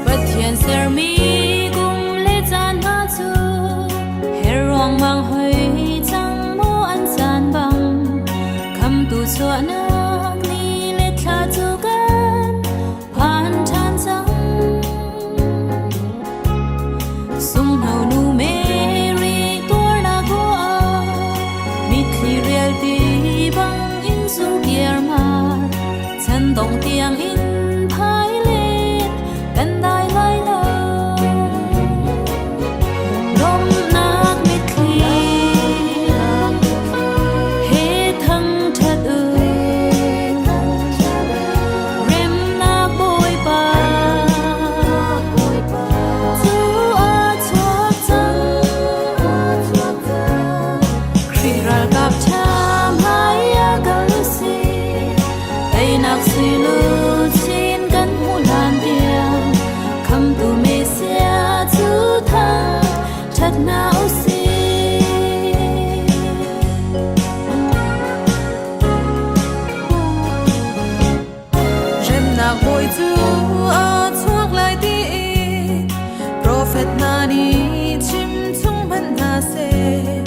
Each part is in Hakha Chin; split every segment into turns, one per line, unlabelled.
Pathian sermi kum le caan hna cu her ruangmang hoi cang maw an caan bang khamtu chuahnak ni le thla cu kan phan ṭhan cang. Sunghno nu Mary tuarnak ruah mitthli rialti bang in zungkiar mar chan dong tiang in phai let kan dai lai lo. Lawmhnak mitthli he thangṭhat u. Remnak Bawipa cu a chuak cang. Khrih ralkap ṭha hmai a kal si. Teinak suiluchin kan hmuh hlan tiang Khamtu Messiah cu thang ṭhat hna u sih.
Remnak bawi cu a chuak lai tiin profet hna nih chim chung hmanh hna seh.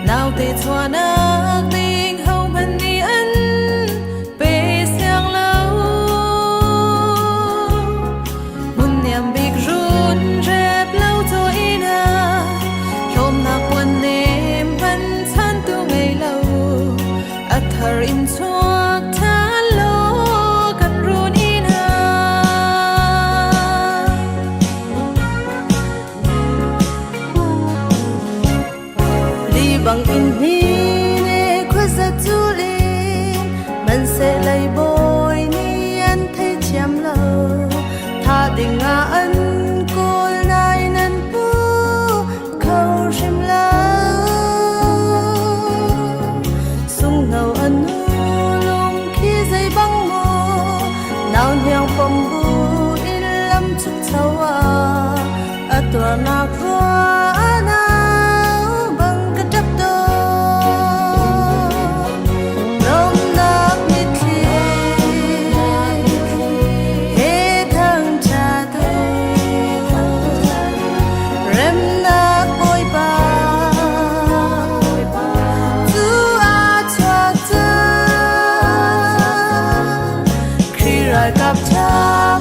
Naute chuahnak ding hohmanh nih an pe siang lo. Hmun niam bik run rep lo caw inn ah hlawmnak puan nem hmanh chantu ngei lo. A thar in chuak ṭhan law kan run inn ah.
Li bang in hni ne khuaza cul in hmanhsehlei bawi nih an thei thiam lo. Tha ding ah an kawl nain an pu kho hrim lo. Sunghno a nu lung khi zei bang maw nau hniang pom bu in lam chuk cho ah a tuarnak rua nau bang ka ṭap tawn. Lawmnak mitthli he thangṭhat u. Remnak Bawipa cu a chuak cang. Khrih ralkap ṭha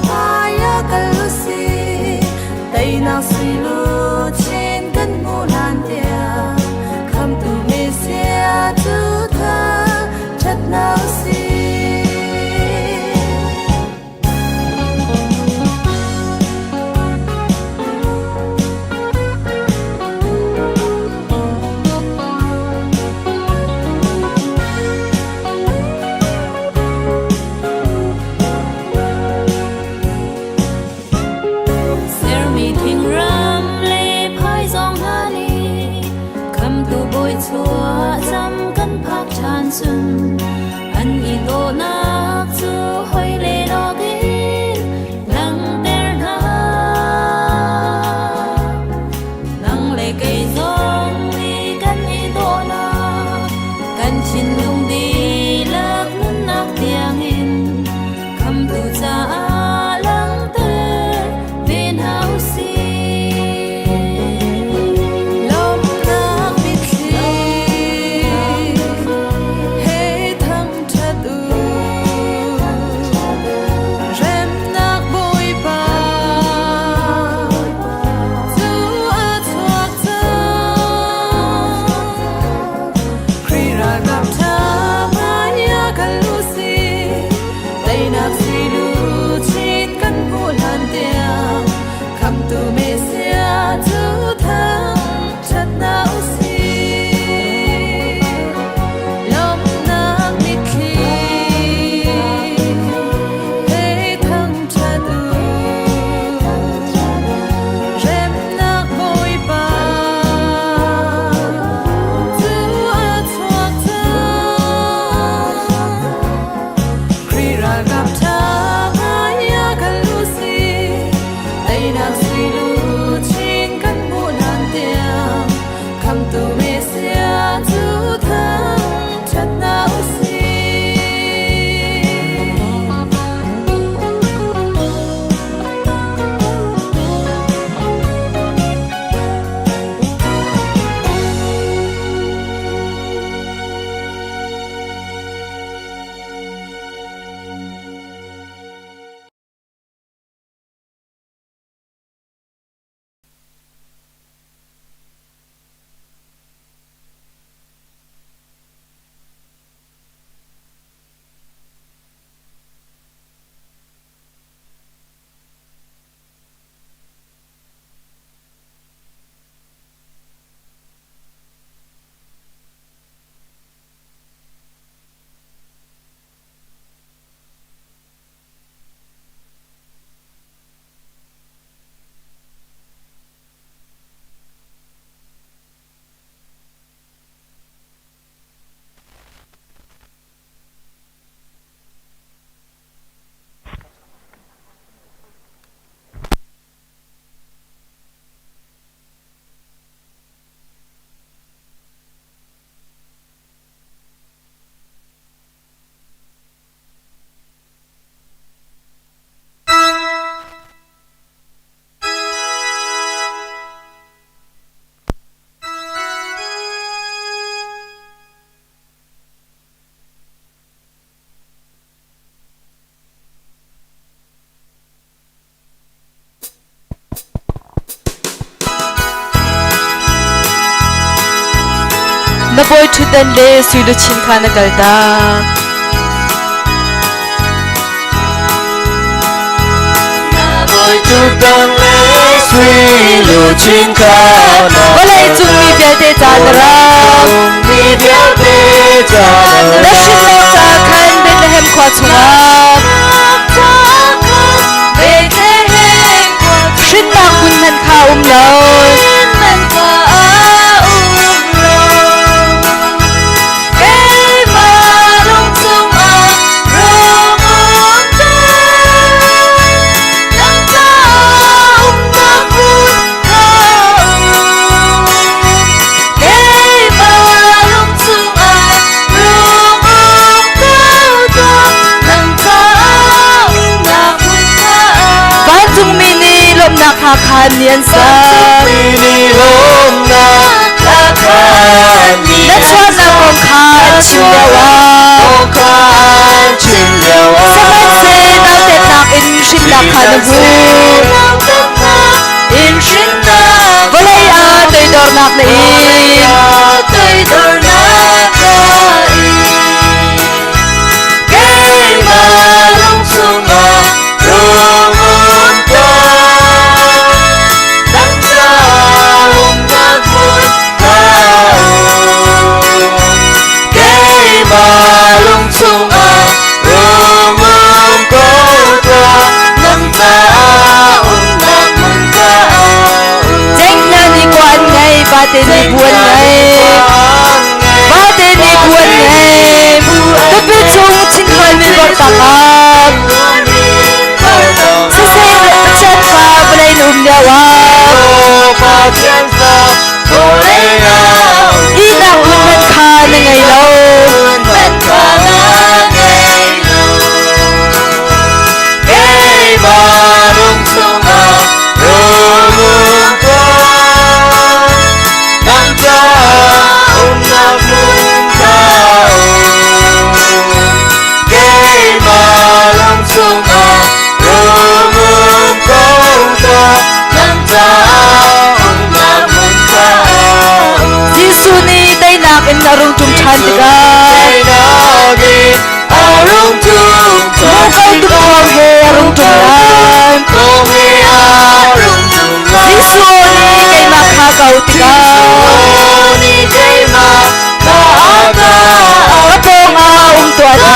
hmai ah kal u sih. Teinak suiluchin kan hmuh hlan tiang Khamtu Messiah cu thangṭhat hna u sih.
Sermi thingram le phaizawng hna nih Khamtu Bawi chuah cam kan phak ṭhan cun an i dawhnak cu hoi le lawk in langhter hna. Nang le kei zong nih kan i dawhnak kan thinlung dihlak nunnak tiangin Khamtu caah langhter ve hna u sih.
Lawmhnak mitthli he thangṭhat. Na bawi ṭhutdan le sui luchin kha na kaltak. Vawlei cung mi vialte ca na rak. Na hrinnak ca khan Bethlehem khua chungah hrinnak hmun hmanh kha um lo. Vancungmi nih lawmhnak hla khan ni an sak. Na chuahnak kong kha an chim lioah sihmanhseh nautetnak in hrinnak kha na hmuh. Vawlei ah toidornak na in. Cenghngia nih kua an ngei, vate nih bu an ngei. Vate nih bu an ngei. Tupi chung chinkhual mi borh ah. Siseh Pathian fa vawlei na um lio ah. Ihnak hmun hmanh kha na ngei lo. Jesuh nih teinak in a rung ṭum ṭhan tikah Muko tukthawng he a rung ṭum lai. Jesuh nih keimah kha ko tikah ka pawngah um tuah ti lai.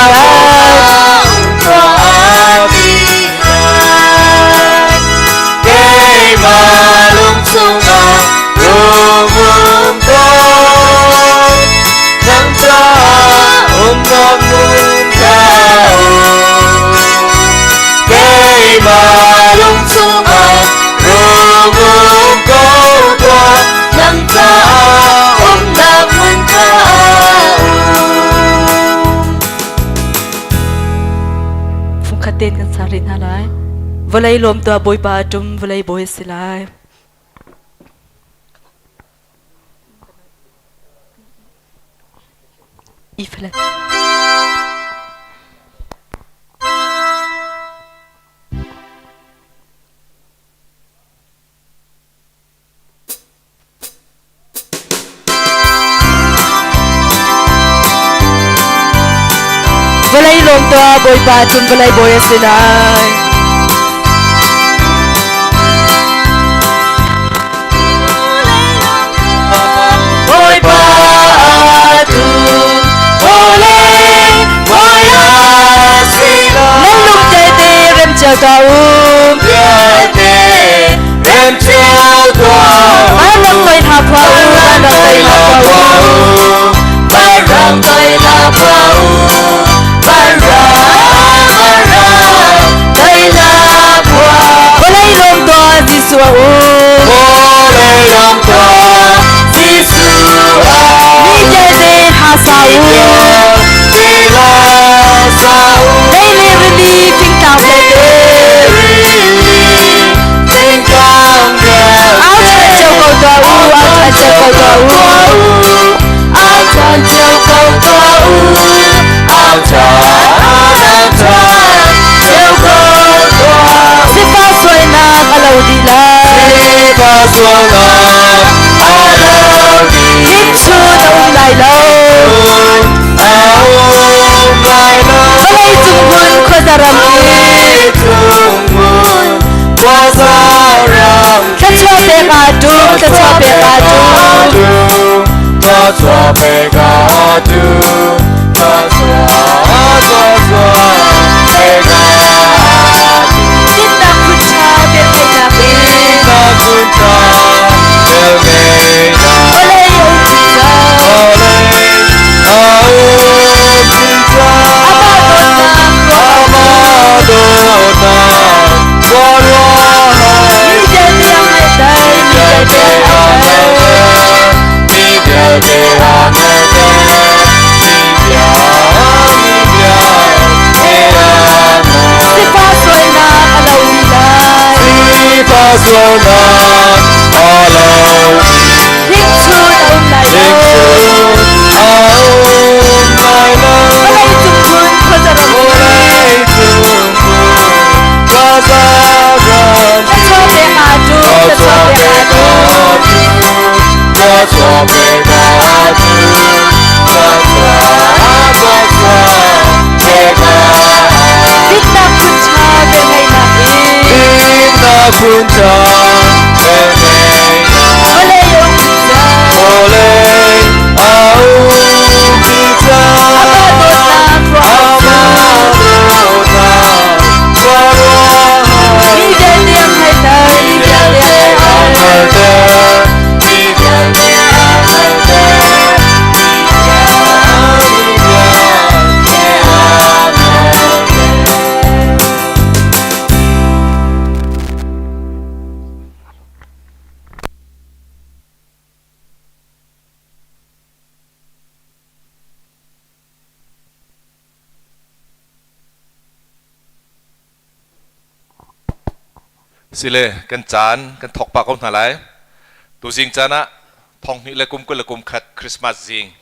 Fungkhat tein kan sa rih hna lai. Vawlei lawm tuah Bawipa a ṭum, vawlei bawi a si lai. E flat. Vawlei lawm tuah Bawipa cun vawlei bawi a si lai.
Bawipa tu vawlei bawi a si lai.
Nan lung te rem cio tuah u.
Rem cio tuah
Vanram toi hla phua u. Vanram toi hla phua u.
Vanram toi hla phua u. Vanram vanram toi hla phua.
Vawlei lawm tuah Jesuh a um.
Vawlei lawm tuah Jesuh a um.
Mi vialte hla sa u.
Vialte hla sa u.
Lei le rili fingtlang vialte.
Fingtlang vialte.
Au ṭhan cio ko tuah u. Au ṭhan cio ko tuah u.
Au ṭhan cio ko tuah u. Au ṭhan, au ṭhan cio ko tuah u.
Sifah sualnak a lo dih lai.
Sifah sualnak a lo dih
Himchun a um lai lo.
sualnak a lo.
Hringchun a um lai lo.
Hringchun a um lai lo.
Vawlei cung hmun khuaza ram
Vawlei cung hmun khuaza ram
Thluachuah pek aa tum.
Thluachuah
Thluachuah
pek
pek aa tum.
aa tum. Thluachuah pek aa tum. Thluachuah, thluachuah pek aa
Dinnak phun ṭha velngeihnak in.
Dinnak phun ṭha velngeihnak.
Vawlei a um ti cang.
Vawlei a um ti cang.
Amah dawtnak ruah
Amah dawtnak khuaruahhar.
Mi vialte a hngalhter. Mi vialte a hngalhter.
Mi vialte a hngalhter. Mi vialte a hngalhter.
Sile kan caan kan thawk pah ko hna lai. Tuzing caan ah thonghnih le kum 20 le kum khat Christmas zing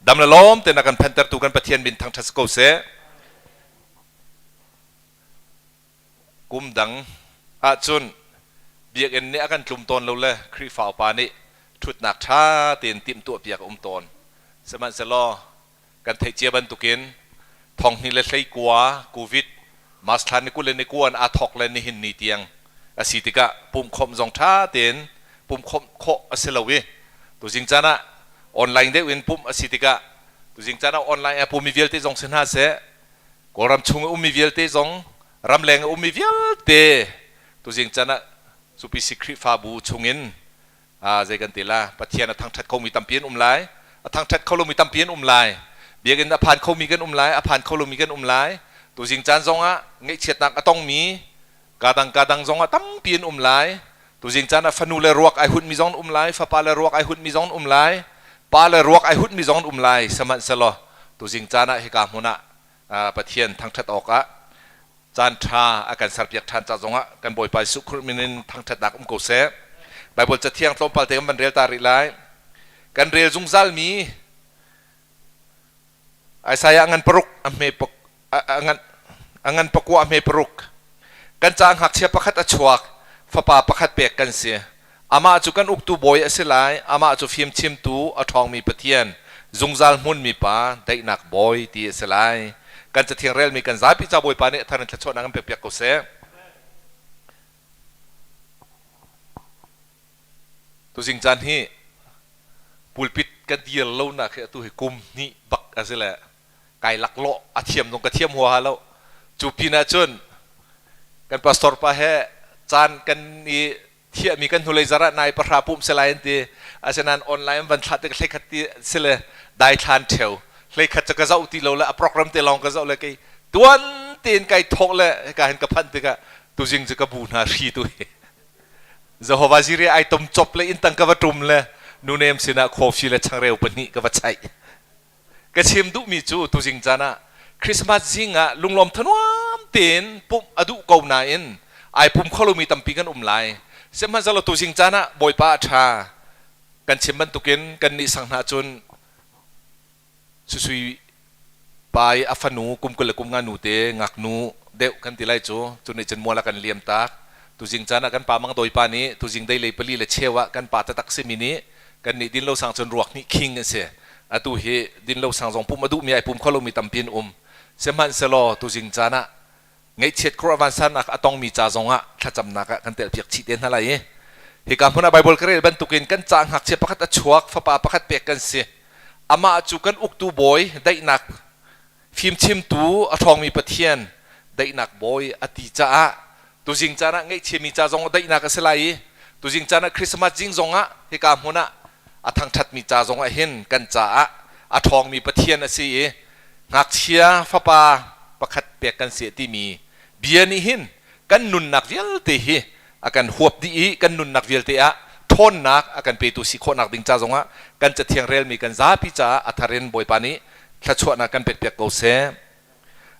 dam le lawm tein a kan phantertu kan Pathian min thangṭhat si ko seh. Kum dang ahcun biakinn nih a kan tlum tawn lo le Khrihfa upa nih ṭhutnak ṭha tein timhtuahpiak a um tawn. Sihmanhsehlaw kan theih cia bantukin thonghnih le 19 COVID March thla ni 20 le ni 9 in aa thawk le nihin ni tiang a si tikah pumhkhawmh zong ṭha tein pumhkhawmh khawh a si lo i tuzing caan ah online deuh in pumh a si tikah tuzing caan ah online a pummi vialte zong si hna seh, Kawlram chung i ummi vialte zong, ramleng i ummi vialte tuzing caan ah CUPC Khrihfabu chungin zei kan ti la, Pathian a thangṭhat khomi tampi an um lai, a thangṭhat kho lomi tampi an um lai, biakinn a phan khomi kan um lai, a phan kho lomi kan um lai. Tuzing caan zongah ngaihchiatnak a tongmi kadang kadang zongah tampi an um lai. Tuzing caan ah fanu le ruak ai hunmi zong an um lai, fapa le ruak ai hunmi zong an um lai, pa le ruak ai hunmi zong an um lai. Sihmanhsehlaw tuzing caan ah hika hmun ah Pathian thangṭhat awkah caan ṭha a kan serpiak ṭhan ca zongah kan Bawipa Jesuh Khrih min in thangṭhatnak um ko seh. Baibal cathiang tlawmpal te kan van rel ta rih lai. Kan rel zungzalmi Isaiah ngan paruk a hme a ngan pakua a hme paruk. Kan ca ngakchia pakhat a chuak, fapa pakhat pek kan si. Amah cu kan uktu bawi a si lai, amah cu fimchimtu, a ṭhawngmi Pathian, zungzal hmunmi Pa, daihnak bawi ti a si lai. Kan cathiang relmi kan zapi ca Bawipa nih a thar in thluachuahnak an pekpiak ko seh. Tuzing caan hi pulpit ka dir lonak hi atu hi kum hnih bak a si le kai laklawh a thiam zong ka thiam huaha lo. Cu pin ah cun kan pastor pa he caan kan i thiahmi kan hnulei zarh ah nai 3 pumh si lai an ti. Asinain online van thlah tik 11 ti si le daithlan ṭheo. 11 cu ka zoh ti lo le a program te lawng ka zoh le kei tuan tein kai thawk le hika hin ka phanh tikah tuzing cu ka bu hna hri tu hi. Jehovah Jireh ai tom cop le inn tang ka va ṭum le nunem sinah coffee le changreu pahnih ka va chaih. Ka chim duhmi cu tuzing caan ah Christmas zing ah lunglawm thanuam tein pumh a duh ko nain ai pum kho lomi tampi kan um lai. Sihmanhsehlaw tuzing caan ah Bawipa a ṭha. Kan chim bantukin kannih sang hna cun Susui pa i a fanu kum 20 le kum nga nute ngaknu deuh kan ti lai cu, cu nih cun mual a kan liam tak. Tuzing caan ah kan pa Mang Doi pa nih tuzing dei lei pali le cheu ah kan pa taktak simi nih kannih din lo sang cun ruak hnih khing a si. Atu hi din lo sang zong pum a duhmi ai pum kho lomi tampi an um. Sihmanhsehlaw tuzing caan ah ngaihchiat khuaruah vansannak a tongmi ca zongah thlacamnak ah kan telpiak chih te hna lai i hika hmun ah Baibal ka rel bantukin kan ca ngakchia pakhat a chuak, fapa pakhat pek kan si. Amah cu kan uktu bawi, daihnak fimchimtu, a ṭhawngmi Pathian, daihnak bawi a ti caah tuzing caan ah ngaihchiami ca zong daihnak a si lai i tuzing caan ah Christmas zing zongah hika hmun ah a thangṭhatmi ca zongah hin kan caah a ṭhawngmi Pathian a si i ngakchia fapa pakhat pek kan si timi bia nih hin kan nunnak vialte hi a kan huap dih i kan nunnak vialte ah ṭhawnnak a kan petu si khawhnak ding ca zongah kan cathiang relmi kan zapi caah a thar in Bawipa nih thluachuahnak kan pekpiak ko seh.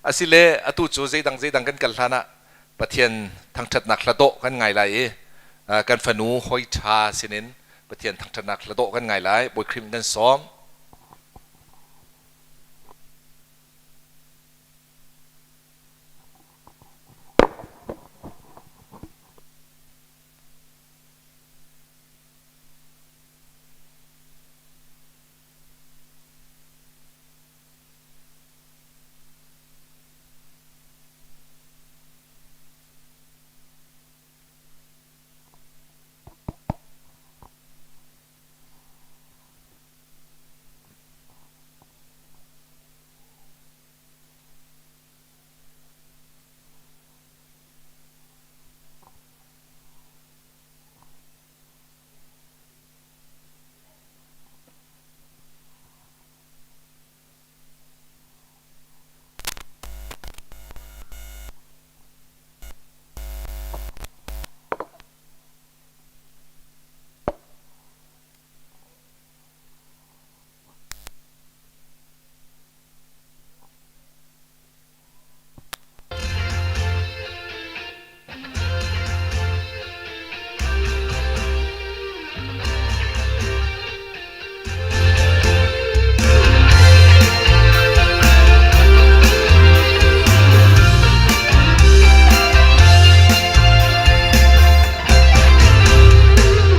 Asile atu cu zeidang zeidang kan kal hlan ah Pathian thangṭhatnak hla dawh kan ngai lai i Kan fanu hoi ṭha sinin Pathian thangṭhatnak hladawh kan ngai lai. Bawi Khrih kan sawm.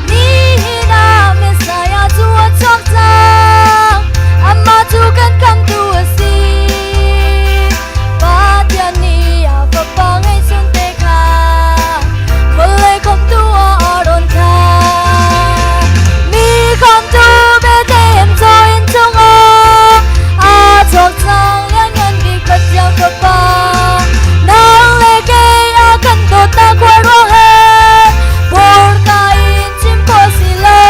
Nihin ah Messiah cu a chuak cang, amah cu kan khamhtu a si. Pathian nih a Fapa ngeihchun te kha vawlei khamhtu ah a rawn thlah. Mi khamhtu Bethlehem caw inn chungah a chuak cang lianngan bik Pathian Fapa. Nang le kei a kan dawtnak khuaruahhar hmurka in chim khawh si lo.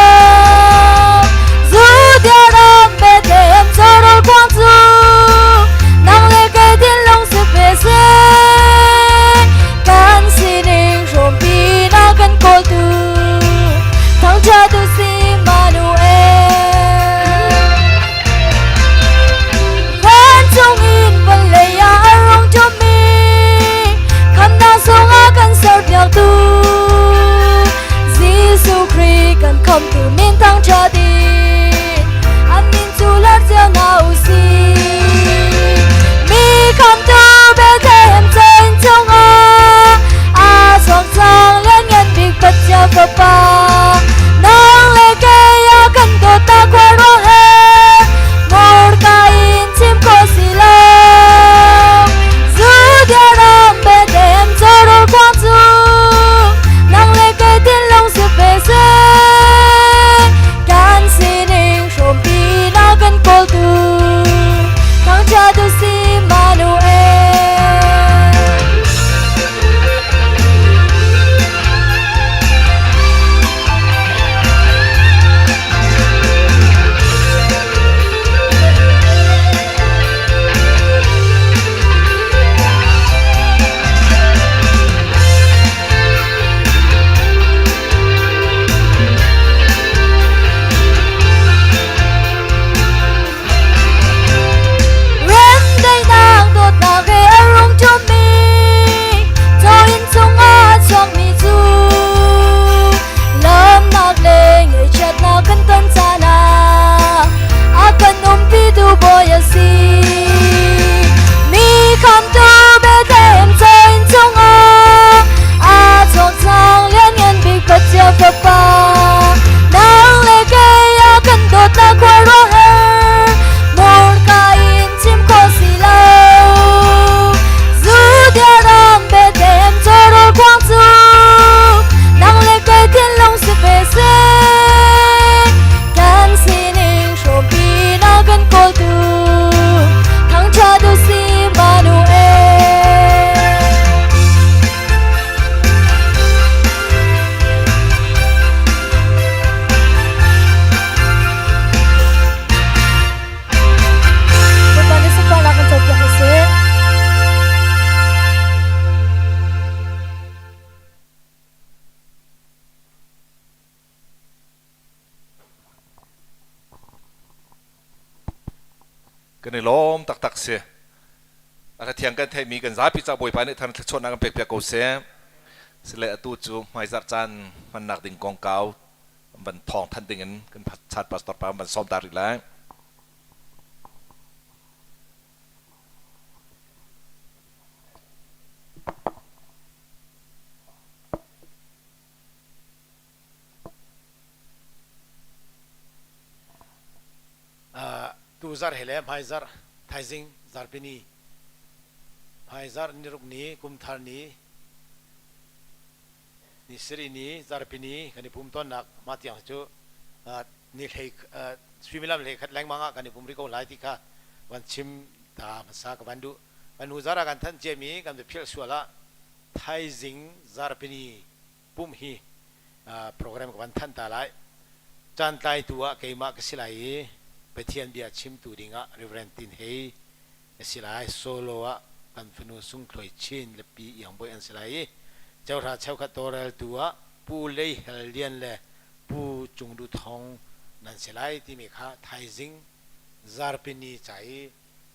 Judea ram Bethlehem cawrawl kuang cu nang le kei thinlung si ve seh. Kan sining hrawmpi na kan kawltu thangṭhattu si Immanuel. Vancung in vawlei ah a rung ṭummi khamnak sungah kan serpiaktu Jesuh Khrih kan khamtu min thangṭhat in an min cu lar cio hna u sih. Mi khamtu Bethlehem cain chungah aa chuak cang lianngan bik Pathian Fapa. Nang le kei a kan dawtnak khuaruahhar hmurka in chim khawh si lo. Judea ram Bethlehem cawrawl kuang cu nang le kei thinlung si ve seh. Kan sining hrawmpi na kan kawltu thangṭhattu si Immanuel. Remdaihnak dawtnak he a rung ṭummi caw inn chungah a chuakmi cu lawmnak le ngaihchiatnak kan ton caan ah a kan umpitu bawi a si. Mi khamtu Bethlehem caw inn chungah aa chawk cang lianngan bik Pathian Fapa. Nang le kei a kan dawtnak khuaruahhar hmurka in chim khawh si lo. Judea ram Bethlehem cawrawl kuang cu nang le kei thinlung si ve seh. Kan sining hrawmpi na kan kawltu thangṭhat u si Immanuel. Bawipa nih sunparnak kan copiak u sih.
Kan i lawm taktak si. A thiang kan theihmi kan zapi ca Bawipa nih thar thluachuahnak kan pekpiak ko seh. Sile atu cu hmaizarh caan hmannak ding kongkau van thawng thanh ding in kan chat pastor pa van sawm ta rih lai.
Tu zarh he le hmaizarh thaizing zarhpini hmaizarh niruk ni kumthar ni ni sarih ni zarhpini kan i pum tawnnak mah tiang cu ni hlei suimilam hlei khat lengmang ah kan i pum rih ko lai ti kha van chim ta hmasa ka van duh. Kan hnu zarh ah kan thanh ciami kan va philh sual ah thaizing zarhpini pumh hi program ka van thanh ta lai. Caantlaitu ah keimah ka si lai i Pathian bia chimtu dingah Reverend Tin Hei ka si lai. Solo ah kan fanu Sungthluai Chin le Pi Iang Bawi an si lai i cheuhra cheukhat tawlreltu ah Pu Lei Hel Lian le Pu Cung Duh Thawng nan si lai timi kha thaizing zarhpini ca i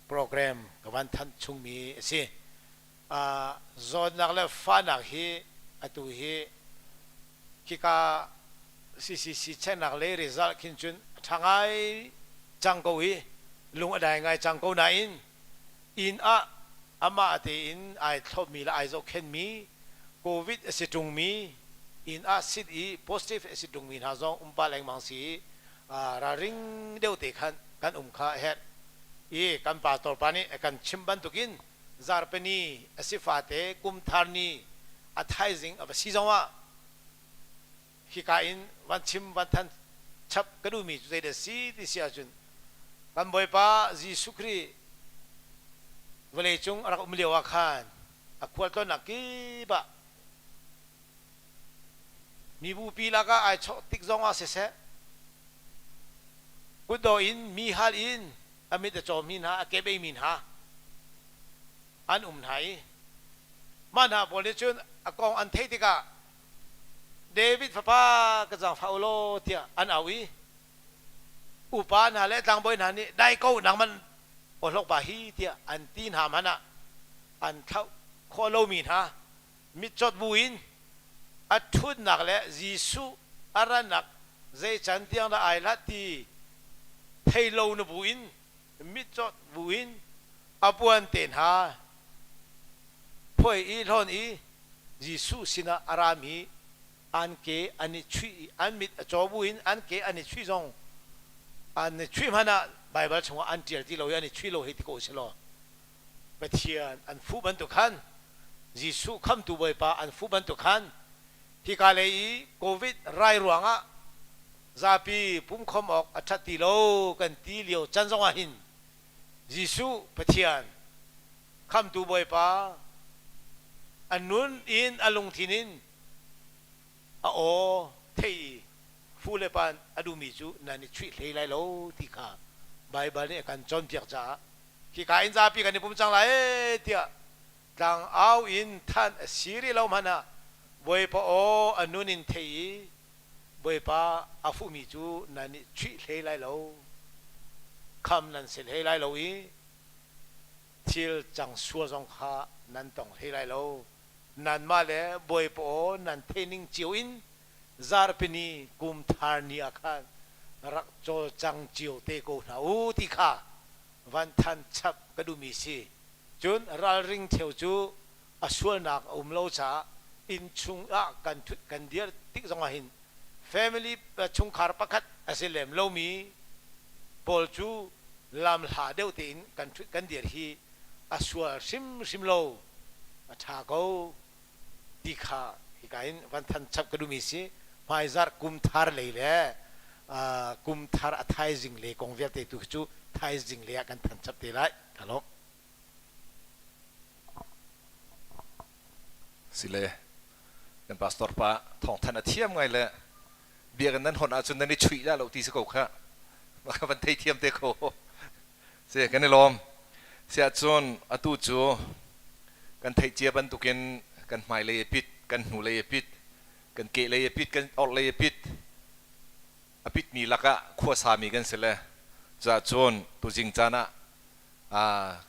program ka van thanh chungmi a si. Zawtnak le fahnak hi atu hi khika CCC cheknak lei result khin cun a ṭha ngai cang ko i lung a dai ngai cang ko nain inn ah amah tein ai thlopmi le ai zohkhenhmi COVID a si ṭungmi inn ah sit i positive a si ṭungmi hna zong um pah lengmang si i ralring deuh te khan kan um kha a herh i kan pastor pa nih a kan chimh bantukin Zarhpini a si fate kumthar ni a thaizing a va si zongah hika in van chim van than chap ka duhmi cu zeidah si ti si ahcun kan Bawipa Jesuh Khrih vawleicung a rak um lio ah khan a khualtlawnnak kip ah mibupi lakah ai chawh tik zongah siseh kutdawh in mi hal in a mit a cawmi hna a kebeimi hna an um hna i mah hna pawl nih cun a kong an theih tikah David fapa ka zaangfah u law tiah an au i upa hna le tlangbawi hna nih dai ko nangman awhlok pa hi tiah an ti hna hmanh ah an thlauh khawh lomi hna mitcawt buin a ṭhutnak le Jesuh a rannak zei can tiang dah ai hlat ti thei lo na buin mitcawt buin a puan te hna phuai i hlawn i Jesuh sinah a rami an ke an i chuih i an mit a caw buin an ke an i chuih zong an i chuih hmanh ah Baibal chungah an ṭial ti lo i an i chuih lo hei ti ko selaw Pathian an fuh bantuk khan Jesuh khamtu Bawipa an fuh bantuk khan hika lei i COVID rai ruangah zapi pumkhawm awk a ṭhat ti lo kan ti lio can zongah hin Jesuh Pathian khamtu Bawipa a nun in a lungthin in a aw thei i fu le pan a duhmi cu nan i chuih hlei lai lo ti kha Baibal nih a kan cawnpiak caah hika in zapi kan i pum cang lai ee tiah tlangau in thanh a si rih lo hmanh ah Bawipa aw a nun in thei i Bawipa a fuhmi cu nan i chuih hlei lai lo, kham nan si hlei lai lo i thil cang sual zong kha nan tong hlei lai lo. Nanmah le Bawipa aw nan theih ning cio in zarhpini kum thar ni ah khan rak cawlcang cio te ko hna u ti kha van than chap ka duhmi si. Cun ralring theu cu a sualnak a um lo caah inn chung ah kan thut kan dir tik zongah hin family chungkhar pakhat a si lem lomi pawl cu lam hla deuh tein kan thut kan dir hi a sual hrimhrim lo, a ṭha ko ti kha hika in van than chap ka duhmi si. Hmaizarh kum thar lei le kum thar a thaizing le kong vialte tu cu thaizing lei ah kan than chap te lai. Ka lawm.
Sile kan pastor pa thawngthan a thiam ngai le biakinn nan hon ahcun nan i chuih dah lo ti si ko kha maka van thei thiam te ko si kan i lawm. Siahcun atu cu kan theih cia bantukin kan hmailei a pit, kan hnulei a pit, kan kehlei a pit, kan orhlei a pit, a pitmi lakah khuasami kan si le cuahcun tuzing caan ah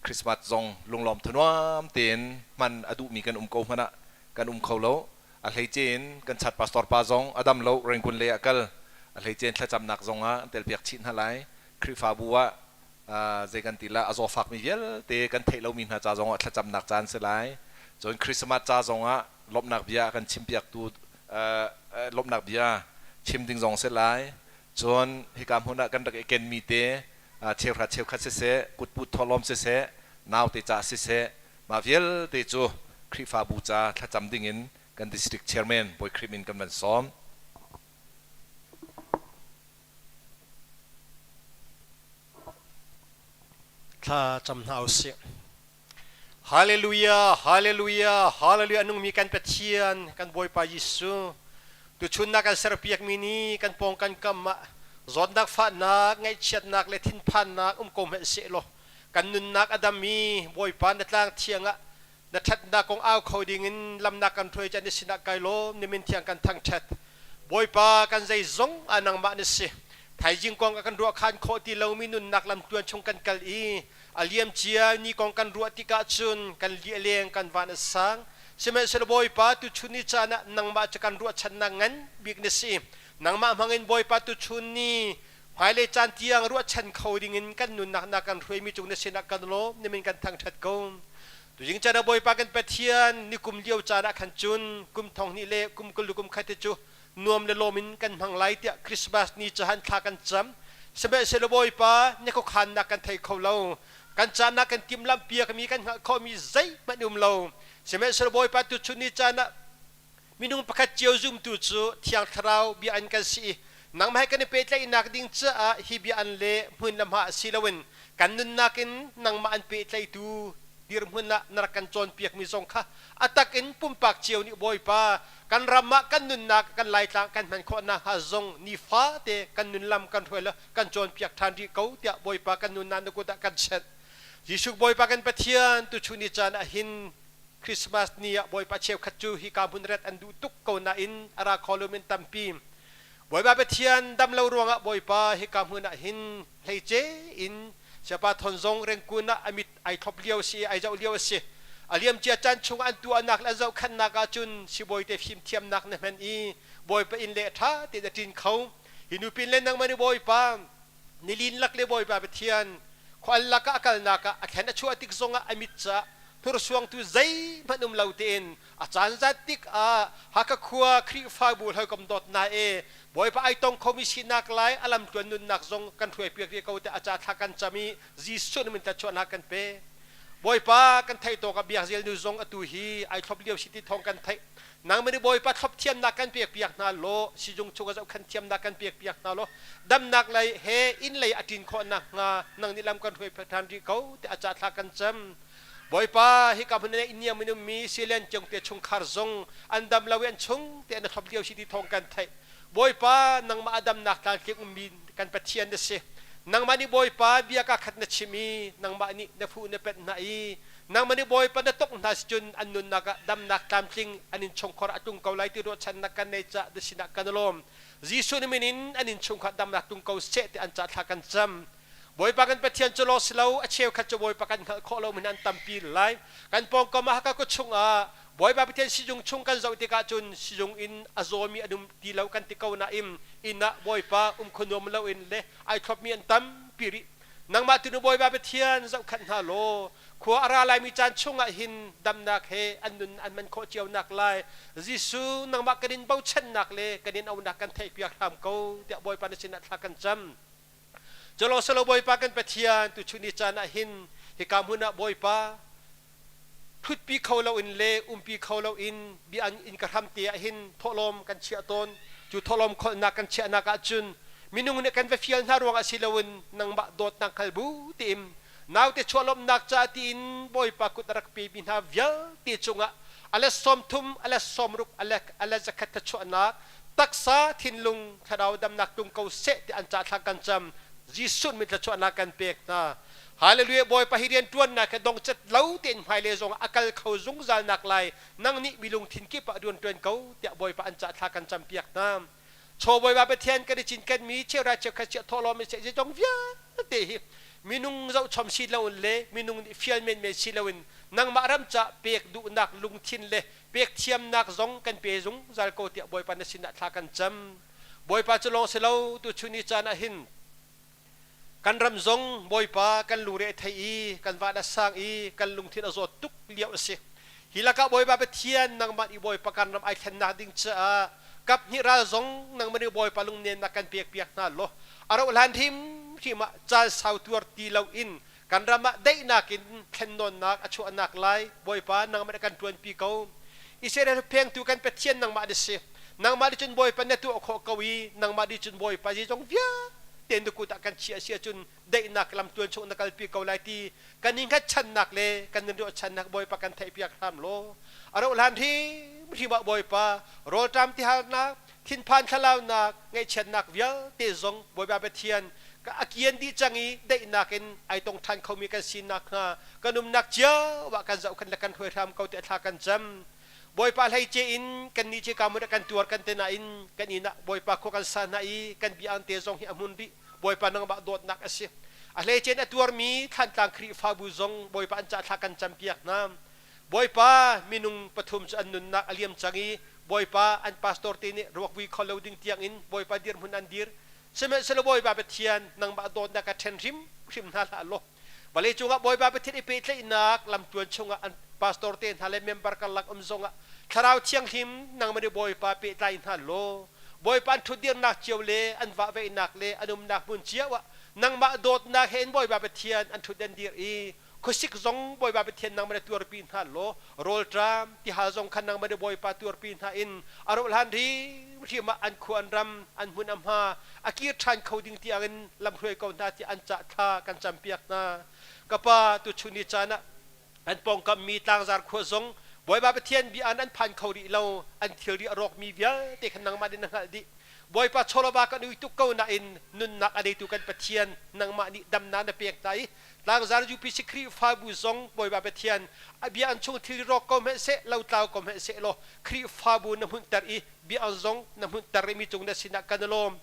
Christmas zong lunglawm thanuam tein hman a duhmi kan um ko hmanh ah. kan um kho lo. A hleice in kan chat pastor pa zong a dam lo, Rangoon lei ah kal. A hleice in thlacamnak zong ah an telpiak chih hna lai. Khrihfabu ah zei kan ti la, a zawfakmi vialte kan theih lomi hna ca zong ah thlacamnak caan si lai. Cun Christmas ca zong ah lawmhnak bia a kan chimpiaktu lawmhnak bia chim ding zong si lai. Cun hika hmun ah kan rak i kenmi te cheuhra cheukhat siseh, kutput thawhlawm siseh, naute ca siseh, mah vialte cu Khrihfabu ca thlacam dingin kan district chairman Bawi Khrih min kan van sawm.
Thla cam hna usih. Hallelujah, hallelujah, hallelujah nungmi kan Pathian, kan Bawipa Jesuh. Tuchun na kan serpiakmi ni kan pawng kan kam ah zawtnak fahnak, ngaihchiatnak le thinphannak um ko hmanh seh law kan nunnak a dam i Bawipa na tlang thiang ah na ṭhatnak kong au kho dingin lamnak kan hruai caan na sinah kai lawm, na min thiang kan thangṭhat. Bawipa kan zeizong ah nangmah na si. Thaizing kong a kan ruahkhan khawh ti lomi nunnak lamtluan chung kan kal i a liamcia ni kong kan ruah tikah cun kan li a leng, kan van a sang. Sihmanhsehlaw Bawipa, tuchun ni caan ah nangmah cu kan ruahchannak ngan bik na si. Nangmah hmangin Bawipa, tuchun ni hmailei caan tiang ruahchan kho dingin kan nunnak na kan hruaimi cung na sinah kan lawm, na min kan thangṭhat ko. Tuzing caan ah Bawipa kan Pathian, nikum lio caan ah khan cun kum thong hnih le kum 20 kum khat hi cu nuam le lawm in kan hmang lai tiah Christmas ni cahan thla kan cam. Sihmanhsehlaw Bawipa, na khuakhannak kan thei kho lo. Kan caan ah kan timhlamh piakmi kan hngalh khawhmi zeihmanh um lo. Sihmanhsehlaw Bawipa, tuchun ni caan ah minung pakhat cio zumtu cu Thiang Thlarau bia an kan si i nangmah he kan i pehtlaihnak ding caah hi bia an le hmun le hma si loin kan nunnak in nangmah an pehtlaihtu dirhmun ah na rak kan cawnpiakmi zong kha a tak in pumpak cio nih Bawipa kan ram ah kan nunnak kan laitlang kan hman khawh nakhnga zong nifate kan nunlam kan hruai le kan cawnpiak ṭhan rih ko tiah Bawipa kan nunnak na kut ah kan chenh. Jesuh Bawipa kan Pathian, tuchun ni caan ah hin Christmas ni ah Bawipa cheukhat cu hika hmun ret an duh tuk ko nain a ra kho lomi an tampi. Bawipa Pathian dam lo ruangah Bawipa hika hmun ah hin hleice in Siapa Thawn zong Rengkun ah a mit ai thlop lio a si i ai zoh lio a si. A liamcia caan chung an tuahnak le an zohkhanhnak ahcun sibawi te fimthiamnak na hman i Bawipa inn le ṭha tein a ṭin kho. Hi nupin le nangmah nih Bawipa nilin lak le Bawipa Pathian khual lakah a kalnak ah a thlen a chuah tik zongah a mit caah hnursuangtu zeihmanh um lo tein a caan zat tik ah Hakha khua Khrihfabu hawikom dawtna e Bawipa ai tong khomi sinak lai a lamtluan nunnak zong kan hruaipiak rih ko tiah a ca thla kan cam i Jesuh nih min tlachuahnak kan pe. Bawipa kan theih tawk ah biakzel nu zong atu hi ai thlop lio si ti thawng kan theih. Nangmah nih Bawipa thlop thiamnak kan pekpiak hna law sizung chung ah zohkhan thiamnak kan pekpiak hna law damnak lei he inn lei a ṭin khawh nakhnga nang nih lam kan hruai ṭhan rih ko tiah a ca thla kan cam. Bawipa, hika hmun ah inn in ummi Silen Ciangte chungkhar zong an dam lo i an chung te an thlop lio si ti thawng kan theih. Bawipa, nangmah a damnak tlantling ummi kan Pathian na si. Nangmah nih Bawipa bia ka khat na chim i nangmah nih na fuh na penh hna i nangmah nih Bawipa na tok hna si cun an nunnak ah damnak tlamtling an innchungkhar a tlung ko lai ti ruahchannak kan nei cah na sinah kan lawm. Jesuh na min in an innchungkhar damnak tlung ko seh ti an cah thla kan cam. Bawipa kan Pathian cu law si lo, a cheukhat cu Bawipa kan hngalh khawh lo min an tampi lai. Kan pawngkam ah Hakha khuachung ah Bawipa Pathian sizung chung kan zoh tikah cun sizung in a zawmi an um ti lo kan ti ko nain inn ah Bawipa um kho nuam loin le ai thlopmi an tampi rih. Nangmah tu nu Bawipa Pathian zohkhenh hna law khua a ra laimi caan chungah hin damnak he an nun an man khawh cio nak lai Jesuh nangmah kan in bochannak le kan in aunak kan theihpiak hram ko tiah Bawipa na sinah thla kan cam. Culawng silo Bawipa kan Pathian tuchun ni caan ah hin hika hmun ah Bawipa ṭhutpi kho loin le umpi kho loin bia an inn ka hram te ah hin thawhlawm kan chiah tawn. Cu thawhlawm kholhnak kan chiahnak ah cun minung nih kan va fial hna ruangah si loin nangmah dawtnak hngal bu tein naute chuahlawmhnak ca tiin Bawipa kut a rak pemi hna vialte cungah a let 30, a let 60, a let 100 thluachuahnak taksa thinlung thlarau damnak tlung ko seh ti an ca thla kan cam. Jesuh min thluachuahnak kan pek hna. Hallelujah. Bawipa hi rian ṭuannak he dongcat lo tein hmailei zong a kal kho zungzal nak lai nang nih mi lungthin kip ah rian ṭuan ko tiah Bawipa an cah thla kan campiak hna. Chaw Bawipa Pathian kan i cinken mi cheuhra cheukhat chiah thawhlawm in seh zeizong vialte hi minung zohchom si loin le minung nih fial menmen si loin nangmah ram ca pek duhnak lungthin le Pek thiamnak zong kan pe zungzal ko tiah Bawipa na sinah thla kan cam. Bawipa cu lawng si lo, tuchun i caan ah hin kan ram zong Bawipa kan lungre a thei i kan van a sang i kan lungthin a zawt tuk lio a si. Hi lakah Bawipa Pathian nangmah nih Bawipa kan ram ai thlennak ding caah kaphnih ral zong nangmah nih Bawipa lungnemnak kan pekpiak hna law a rauh hlan hrimhrim ah caan sau tuar ti loin kan ram ah daihnak in thlennawnnak a chuahnak lai Bawipa nangmah nih kan ṭuanpi ko. Israel phengtu kan Pathian nangmah na si. Nangmah nih cun Bawipa na tuah khawh ko i nangmah nih cun Bawipa zeizong vialte na kut ah kan chiah a si ahcun daihnak lamtluan chung na kalpi ko lai ti kan i hngatchannak le kan in ruahchannak Bawipa kan theihpiak hram law a rauh hlan hrimhrim ah Bawipa rawlṭam tihalnak thinphan thlalaunak ngaihchiatnak vialte zong Bawipa Pathian ka a kian dih cang i daihnak in ai tong ṭhan khomi kan si nakhnga kan umnak cio ah kan zohkhenh le kan hruai hram ko tiah thla kan cam. Bawipa hleice in kannih cu ka mun ah kan tuar kan te nain kan inn ah Bawipa khua kan sa hna i kan bia ang te zong hi a hmun rih. Bawipa nangmah dawtnak a si. A hleice in a tuarmi Thlantlang Khrihfabu zong Bawipa an cah thla kan campiak hna. Bawipa minung pathum cu an nunnak a liam cang i Bawipa an pastor te nih ruakvui kho lo ding tiangin Bawipa dirhmun an dir. Sihmanhsehlaw Bawipa Pathian nangmah dawtnak ka ṭhen hrimhrim hna hlah law vawlei cungah Bawipa Pathian i pehtlaihnak lamtluan chungah an pastor te hna le member karlak um zongah Thlarau Thianghlim nangmah nih Bawipa pehtlai hna law Bawipa an ṭhutdirnak cio le an vahveihnak le an umnak hmun cio ah nangmah dawtnak he in Bawipa Pathian an ṭhut an dir i khuasik zong Bawipa Pathian nangmah na tuarpi hna law rawlṭam tihal zong khan nangmah na Bawipa tuarpi hna in a rauh hlan hrimhrim ah an khua an ram an hmun a hma a kir ṭhan kho ding tiangin lamhruai ko hna tiah an cah thla kan campiak hna. Ka pa tuchun ni caan ah an pawngkam mi tlangzar khua zong Bawipa Pathian bia an phan kho rih lo an thilri a rawkmi vialte khan nangmah nih na hngalh dih. Bawipa chawlawva kan ui tuk ko nain nunnak a neitu kan Pathian nangmah nih damnak na pek hna i Tlangzar UPC Khrihfabu zong Bawipa Pathian a bia an chung thil rawk ko hmanh seh lotlau ko hmanh seh law Khrihfabu na hmunhter i bia an zong na hmunhter i mi cung na sinah kan i lawm.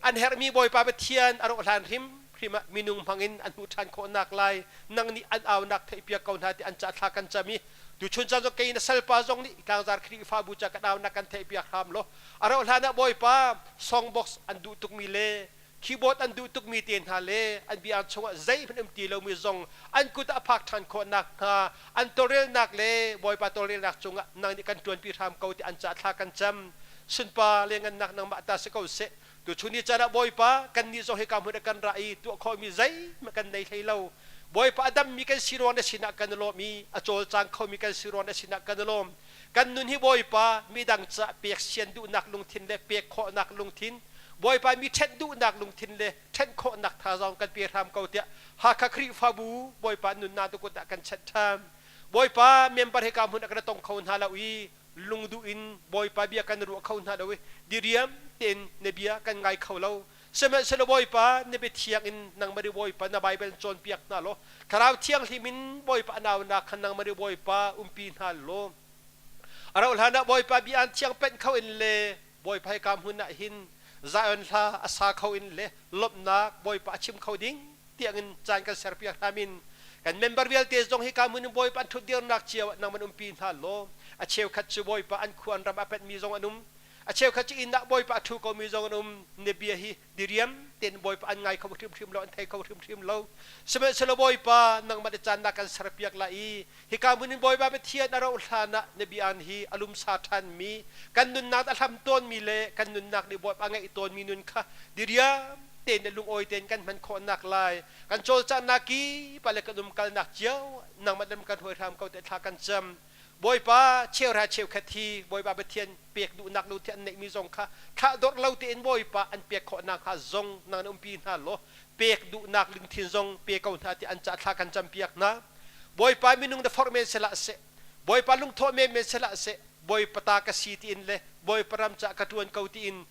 An herhmi Bawipa Pathian a rawh hlan hrimhrim ah minung hmangin an hmuh ṭhan khawhnak lai nang nih an aunak theihpiak ko hna ti an cah thla kan cam i tuchun caan zong kei na salpa zong nih tlangzar Khrihfabu ca kan aunak kan theihpiak hram law a rauh hlan ah Bawipa songbox an duh tukmi le keyboard an duh tukmi te hna le an bia chungah zeihmanh um ti lomi zong an kut ah a phak ṭhan khawh nakhnga an tawlrelnak le Bawipa tawlrelnak cungah nang nih kan ṭuanpi hram ko ti an cah thla kan cam. Sunpa le ngannak nangmah ta si ko seh. Tuchun ni caan ah Bawipa kannih zong hika hmun ah kan ra i tuah khawhmi zeihmanh kan nei hlei lo. Bawipa a dammi kan si ruang na sinah kan i lawm i a cawlcang khomi kan si ruang na sinah kan i lawm. Kan nun hi Bawipa midang caah pek sian duhnak lungthin le pek khawhnak lungthin, Bawipa mi ṭhenh duhnak lungthin le ṭhenh khawhnak thazaang kan pe hram ko tiah Hakha Khrihfabu Bawipa nunnak tu kut ah kan chanh ṭhan. Bawipa member he ka hmun ah kan tong kho hna lo i lungduh in Bawipa bia kan ruah kho hna lo i diriam tein na bia kan ngai kho lo. Sihmanhsehlaw Bawipa na biathiang in nangmah nih Bawipa na Baibal cawnpiak hna law Thlarau Thianghlim in Bawipa a naunak khan nangmah nih Bawipa umpi hna law a rauh hlan ah Bawipa bia an thiang penh kho in le Bawipa hika hmun ah hin Zion hla a sa kho in le lawmhnak Bawipa a chim kho ding tiangin caan kan serpiak hna min kan member vialte zong hika hmun in Bawipa an ṭhutdirnak cio ah nangman umpi hna law a cheukhat cu Bawipa an khua an ram a penhmi zong an um A cheukhat cu inn ah Bawipa a ṭhu komi zong an um. Na bia hi diriam tein Bawipa an ngai kho hrimhrim lo, an thei kho hrimhrim lo. Sihmanhsehlaw Bawipa, nangmah na caan na kan serpiak lai i hika hmun in Bawipa Pathian a rauh hlan ah na bia an hi a lumsa ṭhanmi, kan nunnak a hlam tawnmi le kan nunnak nih Bawipa a ngeih tawnmi nun kha diriam tein le lungawi tein kan hman khawhnak lai kan cawlcanghnak kip ah le kan umkalnak cio nangmah lam kan hruai hram ko tiah thla kan cam. Bawipa cheuhra cheukhat hi Bawipa Pathian pek duhnak lungthin an neihmi zong kha thlahdorh lo tein Bawipa an pek khawh nakhnga zong nang na umpi hna law pek duhnak lungthin zong pe ko hna ti an cah thla kan campiak hna. Bawipa minung na forh men sihlah seh, Bawipa lungthawh men men sihlah seh, Bawipa ta ka si tiin le Bawipa ram cah ka ṭuan ko tiin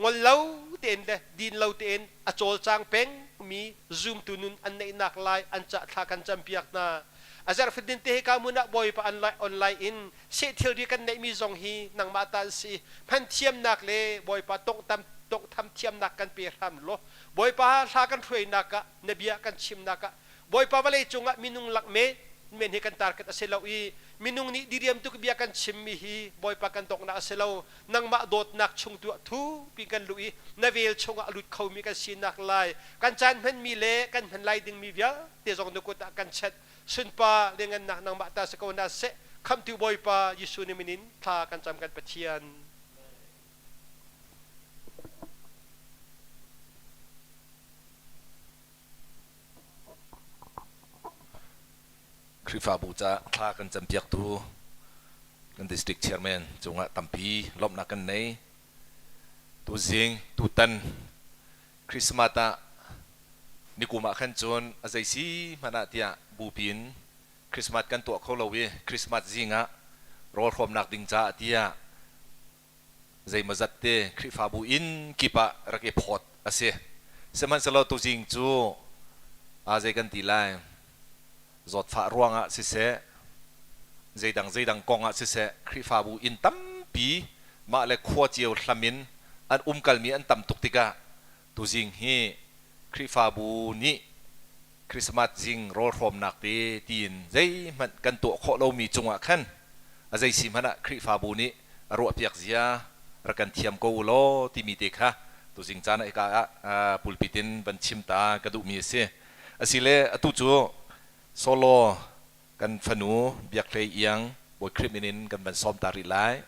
ngol lo tein le din lo tein a cawlcang peng mi zumtu nun an neihnak lai an cah thla kan campiak hna. A zarh fatin te hika hmun ah Bawipa an online in seh thilri kan neihmi zong hi nangmah ta an si. Hman thiamnak le Bawipa tonghtam tonghtham thiamnak kan pe hram law Bawipa hla kan hruainak ah na bia kan chimnak ah Bawipa vawlei cungah minung lak men men hi kan target a si lo i Minung nih diriam tuk bia kan chimmi hi Bawipa kan donghnak a si lo. Nangmah dawtnak chung tu ah thupi kan luh i na vel chungah a lut khomi kan sinak lai. Kan caan hmanmi le kan hman lai dingmi vialte zong na kut ah kan chanh. Sunpa liangannak nangmah ta si ko hna seh. Khamhtu Bawipa Jesuh ni min in thla kan cam kan Pathian.
Khrihfabu ca thla kan campiaktu kan district chairman cungah tampi lawmhnak kan nei. Tuzing, tutan Christmas ah nikum ah khan cun a zei si hmanh ah tiah bupi in Christmas kan tuah kho lo i Christmas zing ah rawl hrawmnak ding caah tiah zeimawzat te Khrihfabu inn kip ah rak i phawt a si. Sihmanhsehlaw tuzing cu aa zei kan ti lai, zawtfah ruangah siseh, zeidang zeidang kong ah siseh, Khrihfabu inn tampi mah le khua cio hlam in an umkalmi an tam tuk tikah tuzing hi Khrihfabu nih Christmas zing rawlhrawmnak te tiin zeihmanh kan tuah khawh lomi cungah khan a zei si hmanh ah Khrihfabu nih a ruahpiak zia rak kan thiam ko u law timi te kha tuzing caan ah hika ah pulpit in van chim ta ka duhmi a si. Asile atu cu solo kan fanu Biak Hlei Iang Bawi Khrih min in kan van sawm ta rih lai.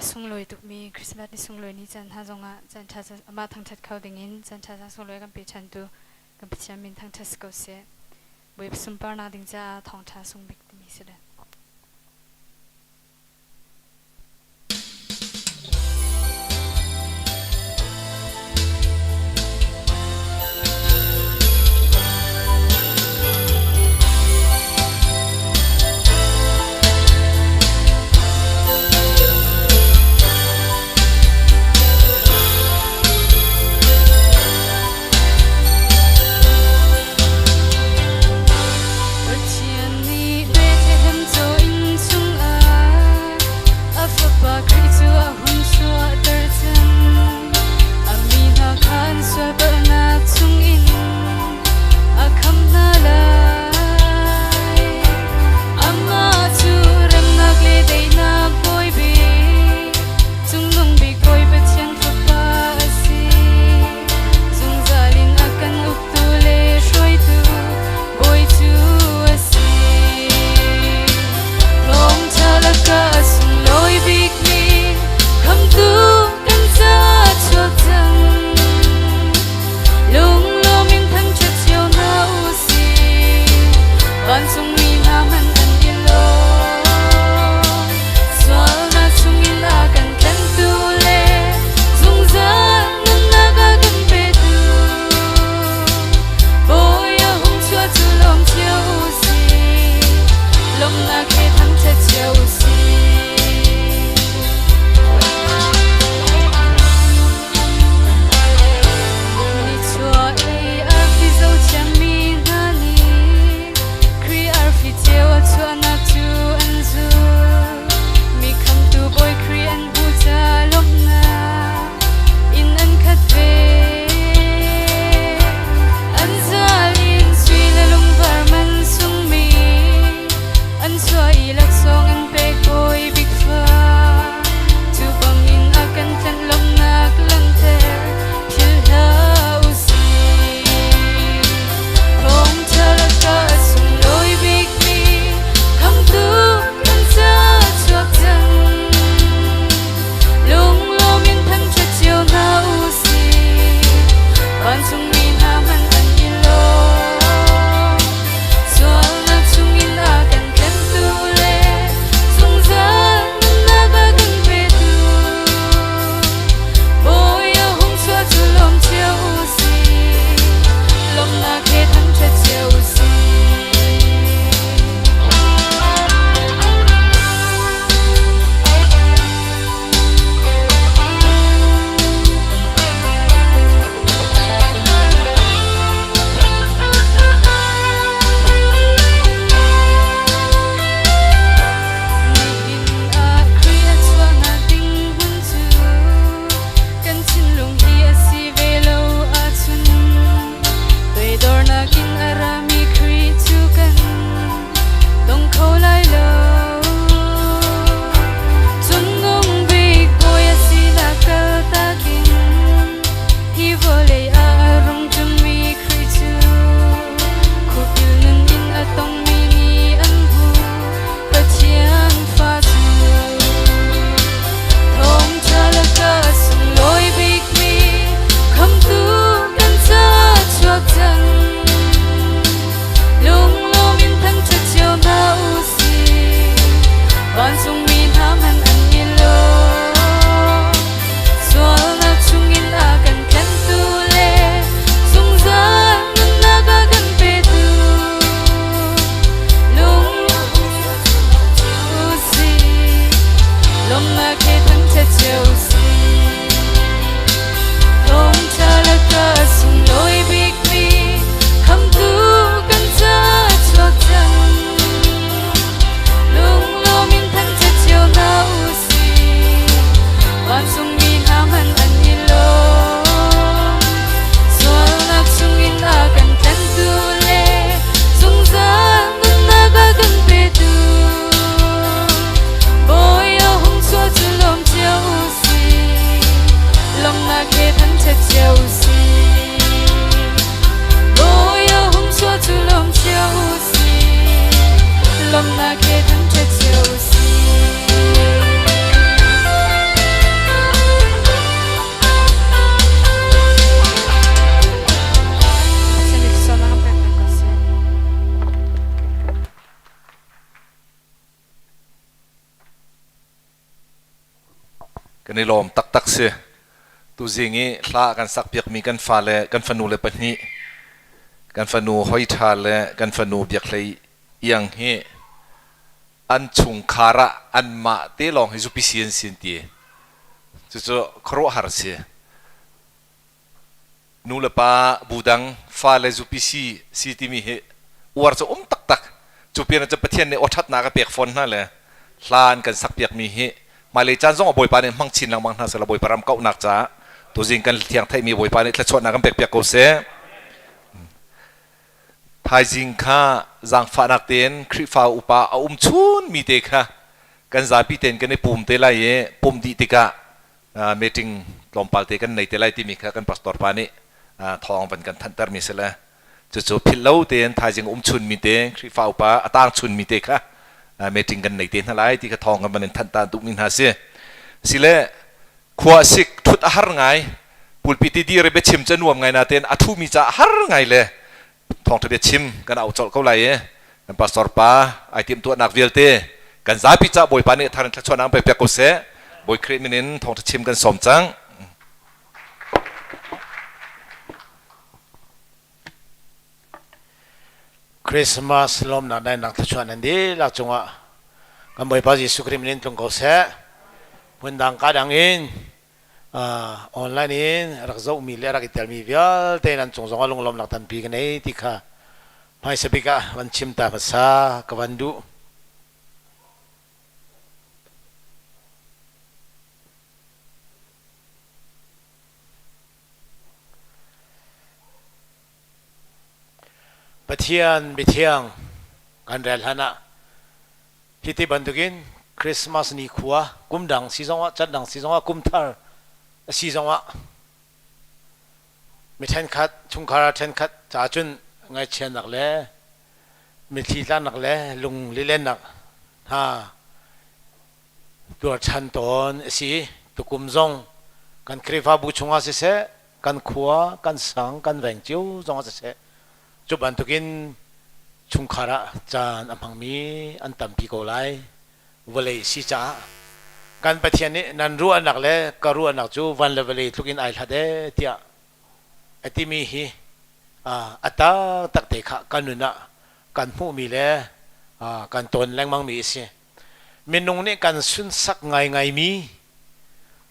A sunglawi tukmi Christmas ni sunglawi ni caan hna zongah caan ṭha amah thangṭhat kho dingin caan ṭha sunglawi kan pe ṭhantu kan Pathian min thangṭhat si ko seh. Bawipa sunparnak ding caah thawngṭha sung bik timi si le. Pathian nih Bethlehem
Kan i lawm taktak si. Tuzing i hla kan sak piakmi kan fale, kan fanu le pahnih, kan fanu Hoi Ṭha le kan fanu Biak Hlei Iang hi an chungkhar ah anmah te lawng hi zupi si an si an ti. Cucu khuaruahhar si. Nu le pa bu dang fale zupi si si timi hi uar cu um taktak. Cu pin ah cun Pathian nih aw ṭhatnak a pek fawn hna le hla an kan sakpiakmi hi hmailei caan zong ah Bawipa nih hmang chin lengmang hna sehla Bawipa ram kauhnak caah tuzing kan thiang theihmi Bawipa nih thluachuahnak kan pekpiak ko seh. Thaizing kha zaangfahnak tein Khrihfa upa a um chunmi te kha kan zapi tein kan i pum te lai i pumh dih tikah meeting tlawmpal te kan nei te lai timi kha kan pastor pa nih thawng van kan thanhtermi si le cucu philh lo tein thaizing um chunmi te Khrihfa upa a tang chunmi te kha meeting kan nei te hna lai ti kha thawng kan van in thanh ta duhmi hna si. Sile khua sik thut a har ngai pulpit i dir i biachim cu nuam ngai natein a thumi ca a har ngai le thawngṭha biachim kan au colh ko lai i kan pastor pa ai timhtuahnak vialte kan zapi ca Bawipa nih thar in thluachuahnak an pekpiak ko seh. Bawi Khrih min in thawngṭha chim kan sawm cang.
Christmas lawmnak daihnak thluachuah nan dihlak cungah kan Bawipa Jesuh Khrih min in tlung ko seh. Hmundang ka dang in online in rak zohmi le rak i telmi vialte nan cung zongah lunglawmnak tampi ka nei ti kha hmaisa bik ah van chim ta hmasa ka van duh. Pathian biathiang kan rel hlan ah hiti bantukin Christmas ni khua kum dang si zongah cat dang si zongah kum thar a si zongah mi ṭhenkhat chungkhar ah ṭhenkhat ca cun ngaihchiatnak le mitthli tlanak le lung lilennak hna tuarchan tawn a si. Tukum zong kan Khrihfabu chungah siseh, kan khua, kan sang, kan veng cio zongah siseh, cu bantukin chungkhar ah caan a hmangmi an tampi ko lai. Vawlei si caah kan Pathian nih nan ruahnak le ka ruahnak cu van le vawlei tluk in ai hlat ee tiah a timi hi a taktak te kha kan nun ah kan hmuhmi le kan tawn lengmangmi a si. Minung nih kan sunsak ngaingaimi,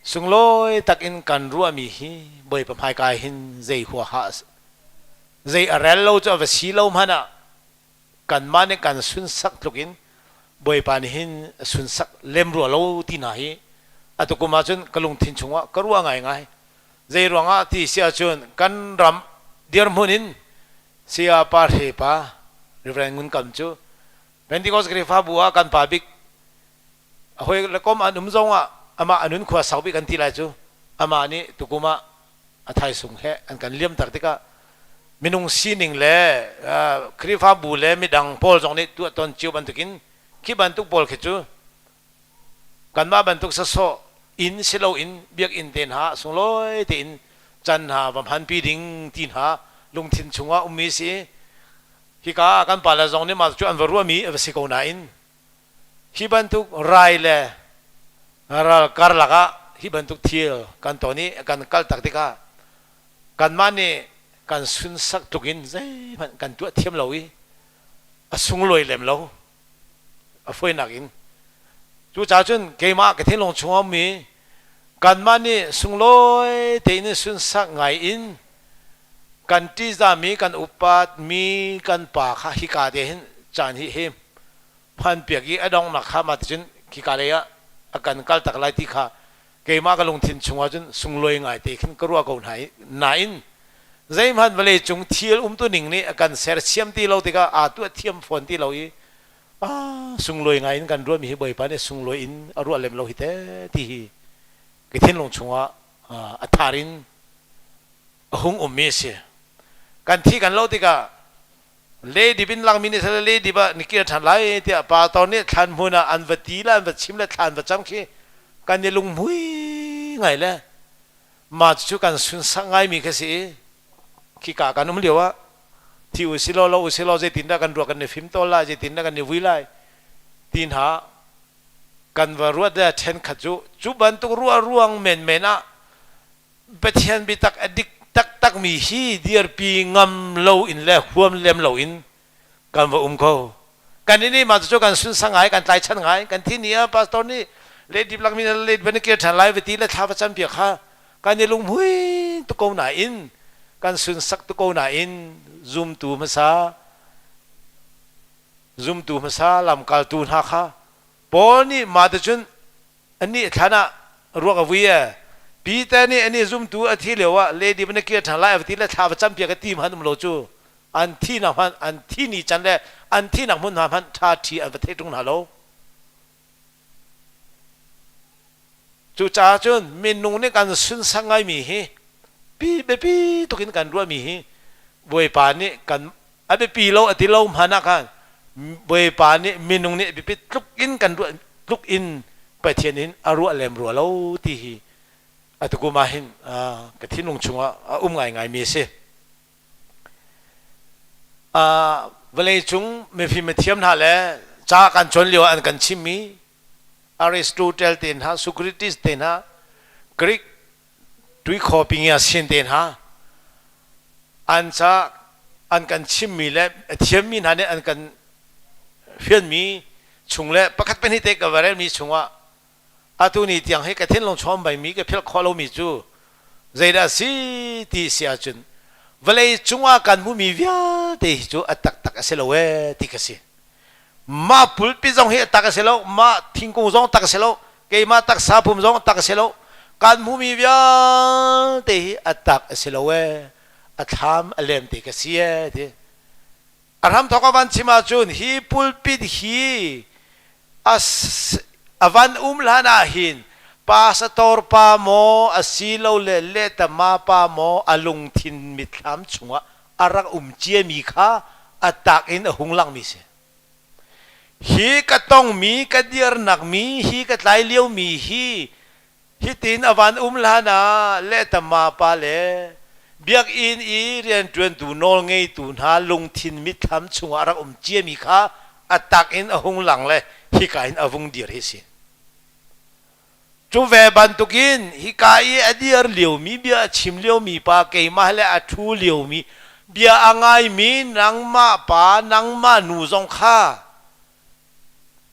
sunglawi takin kan ruahmi hi Bawipa hmaika hin zei huaha zei a rel lo cu a va si lo hmanh ah kanmah nih kan sunsak tluk in Bawipa nih hin sunsak lem rua lo ti hna hi atu kum ahcun ka lungthin chungah ka ruah ngaingai. Zei ruangah ti si ahcun kan ram dirhmun in Saya Pa Hre Pa Reverend Ngun Kam cu Pentecost Khrihfabu ah kan pa bik a hawi le kom an um zong ah amah a nun khua sau bik an ti lai cu amah nih tukum ah a thaisung he an kan liamter tikah minung sining le Khrihfabu le midang pawl zong nih tuah ton cio bantukin khi bantuk pawl khi cu kanmah bantuk sasawh inn si loin biakinn te hna sunglawi tein can hna va hmanpi ding ti hna lungthin chungah ummi si. Hika ah kan pale zong nih mah cu an va ruahmi a va si ko nain hi bantuk rai le ral karlak ah hi bantuk thil kan ton i kan kal tak tikah kanmah nih kan sunsak tluk in zeihmanh kan tuah thiam lo i a sunglawi lem lo a fawinak in. Cucaah cun keimah ka thinlung chungah ummi kanmah nih sunglawi tein sunsak ngai in kan ṭihzahmi kan upatmi kan pa kha hika te hin caan hi hi hmanpiak i a donghnak kha mah ticun khika lei ah a kan kaltak lai ti kha keimah ka lungthin chungah cun sunglawi ngai te khin ka ruah ko hna i nain zeihmanh vawlei cung thil umtuning nih a kan sersiam ti lo tikah aa tuah thiam fawn ti lo i sunglawi ngai in kan ruahmi hi Bawipa nih sunglawi in a ruah lem lo hi te ti hi ka thinlung chungah a thar in a hung ummi a si. Kan thi kan lo tikah le dip in langmi nih sale le dip ah ni kir ṭhan lai tiah pa tor nih thlan hmun ah an va ti le an va chim le thlan va cam khi kan i lunghmui ngai le mah cu kan sunsak ngaimi kha si i khika kan um lio ah thi u si law lo u si law zeitindah kan ruak kan i fim tawl lai, zeitindah kan i vui lai ti hna. Kan va ruat le ṭhenkhat cu cu bantuk ruah ruang menmen ah Pathian biatak a dik taktakmi hi dirpi ngam loin le huam lem loin kan va um ko. Kan ini mah cu kan sunsak ngai, kan tlaichan ngai, kan thi ni ah pastor nih le dip lak mi le van kir ṭhan lai va ti le thla va cam piak kha kan i lunghmui tuk ko nain kan sunsak tuk ko nain zumtu hmasa zumtu hmasa lamkaltu hna kha Paul nih mah ticun anih thlan ah ruak a vui e. Peter nih anih zumtu a thi lio ah lady van kir ṭhan lai a va ti le thla va campiak a ti hmanh um lo cu an thi nak hmanh an thi ni can le an thi nak hmun hna hmanh ṭha ṭhi an va thei ṭung hna lo. Cucaah cun minung nih kan sunsak ngaimi hi pi biapi tuk in kan ruahmi hi Bawipa nih kan a biapi lo a ti lo hmanh ah khan Bawipa nih minung nih biapi tluk in kan ruah tluk in Pathian in a ruah lem rua lo ti hi atu kum ah hin ka thinlung chungah a um ngaingai mi a si. Vawlei cung mifim mithiam hna le ca kan cawn lio ah an kan chimmi Aristotle te hna, Socrates te hna, Greek tuikhaw pingia sin te hna an ca an kan chimmi le a thiammi hna nih an kan fianmi chung le pakhat pahnih te ka va relmi chungah atu ni tiang hi ka thinlung chawm baimi ka philh khawh lomi cu zeidah si ti si ahcun vawlei cungah kan hmuhmi vialte hi cu a taktak a si lo ee ti ka si. Mah pulpit zong hi a tak a si lo, mah thingkung zong tak a si lo, keimah taksa pum zong tak a si lo. Kan hmuhmi vialte hi a tak a si lo ee, a thlam a lem te ka si ee ti. A hramthawk a van chim ahcun hi pulpit hi a van um hlan ah hin pastor pa maw asilole lehtama pa maw a lungthin mitthlam chungah a rak um ciami kha a tak in a hung langmi si. Hi ka tongmi, ka dirnak mi, hi ka tlai liomi hi hitin a van um hlan ah lehtama pa le biakinn i rianṭuantu nawlngeitu hna lungthin mitthlam chungah a rak um ciami kha a tak in a hung lang le hika in a vung dir hi si. Cu ve bantukin hika i a dir liomi bia a chim liomi pa keimah le a ṭhu liomi bia a ngaimi nangmah pa nangmah nu zong kha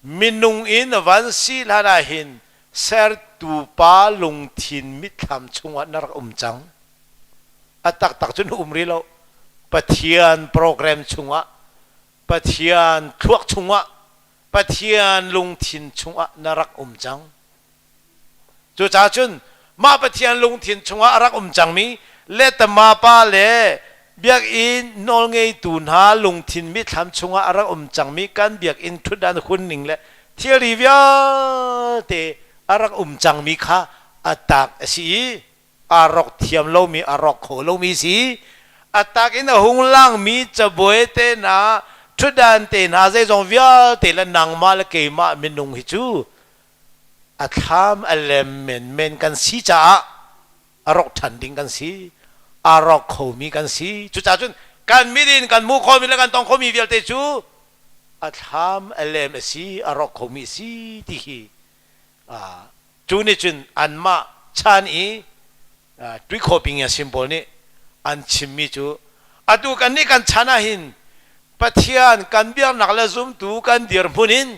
minung in van si hlan ah hin sertu pa lungthin mitthlam chungah na rak um cang. A taktak cun um rih lo. Pathian program chungah, Pathian thluak chungah, Pathian lungthin chungah na rak um cang. Cucaah cun mah Pathian lungthin chungah a rak um cangmi letama pa le biakinn nawlngeitu hna lungthin mithlam chungah a rak um cangmi kan biakinn ṭhutdan hunning le thilri vialte a rak um cangmi kha a tak a si i aa rawk thiam lomi a rawk kho lomi si a tak in a hung langmi cabuai te hna ṭhutdan te hna zeizong vialte le nangmah le keimah minung hi cu a thlam a lem menmen kan si caah a rawk ṭhan ding kan si a rawk khomi kan si cucaah cun kan mit in kan hmuh khomi le kan tong khomi vialte cu a thlam a lem a si a rawk khomi a si ti hi cu nih cun anmah chan i tuikhaw ping symbol nih an chimmi cu atu kan nih kan chan ah hin Pathian kan biaknak le zumtu kan dirhmun in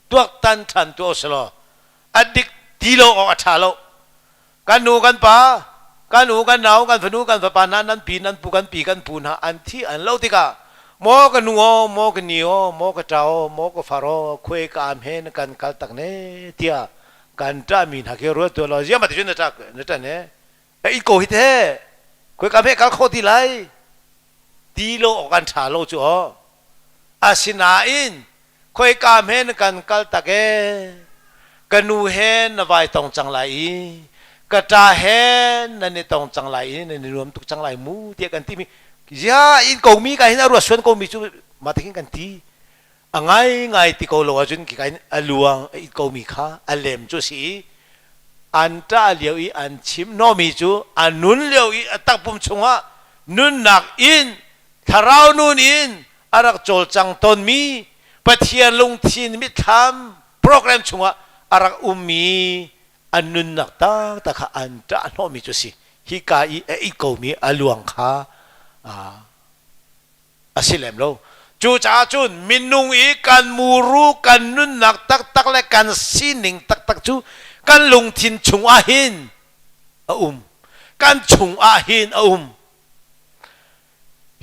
tuaktan ṭhan tu selaw a dik ti lo awk a ṭha lo kan nu kan pa kan u kan nau kan fanu kan fapa hna nan pi nan pu kan pi kan pu hna an thi an lo tikah maw ka nu aw maw ka ni aw maw ka ṭa aw maw ka far aw khuai ka am he na kan kal tak ne tiah kan ṭahmi hna khi ruat tuah law ziah ma ti cun na ṭah na ṭah ne a it ko hi te khuai ka am he kal kho ti lai ti lo awk an ṭha lo cu aw asinain khoika hme na kan kal tak ee ka nu he na vai tong cang lai i ka ṭa he nan i tong cang lai i nan i nuam tuk cang lai mu tiah kan timi zia in komi ka hin a ruat suan komi cu mah hin kan ti a ngai ngai ti ko lo ahcun khi ka in a luang a it komi kha a lem cu a si i an ṭah lio i an chim hnawhmi cu a nun lio i a takpum chungah nunnak in thlarau nun in a rak cawlcang tawnmi Pathian lungthin mitthlam Program chungah a rak ummi an nunnak taktak kha an ṭah hnawhmi cu a si. Hika i a it komi a luang kha a si lem lo. Cucaah cun minung i kan muru, kan nunnak taktak le kan sining taktak cu kan lungthin chungah hin a um. Kan chungah hin a um.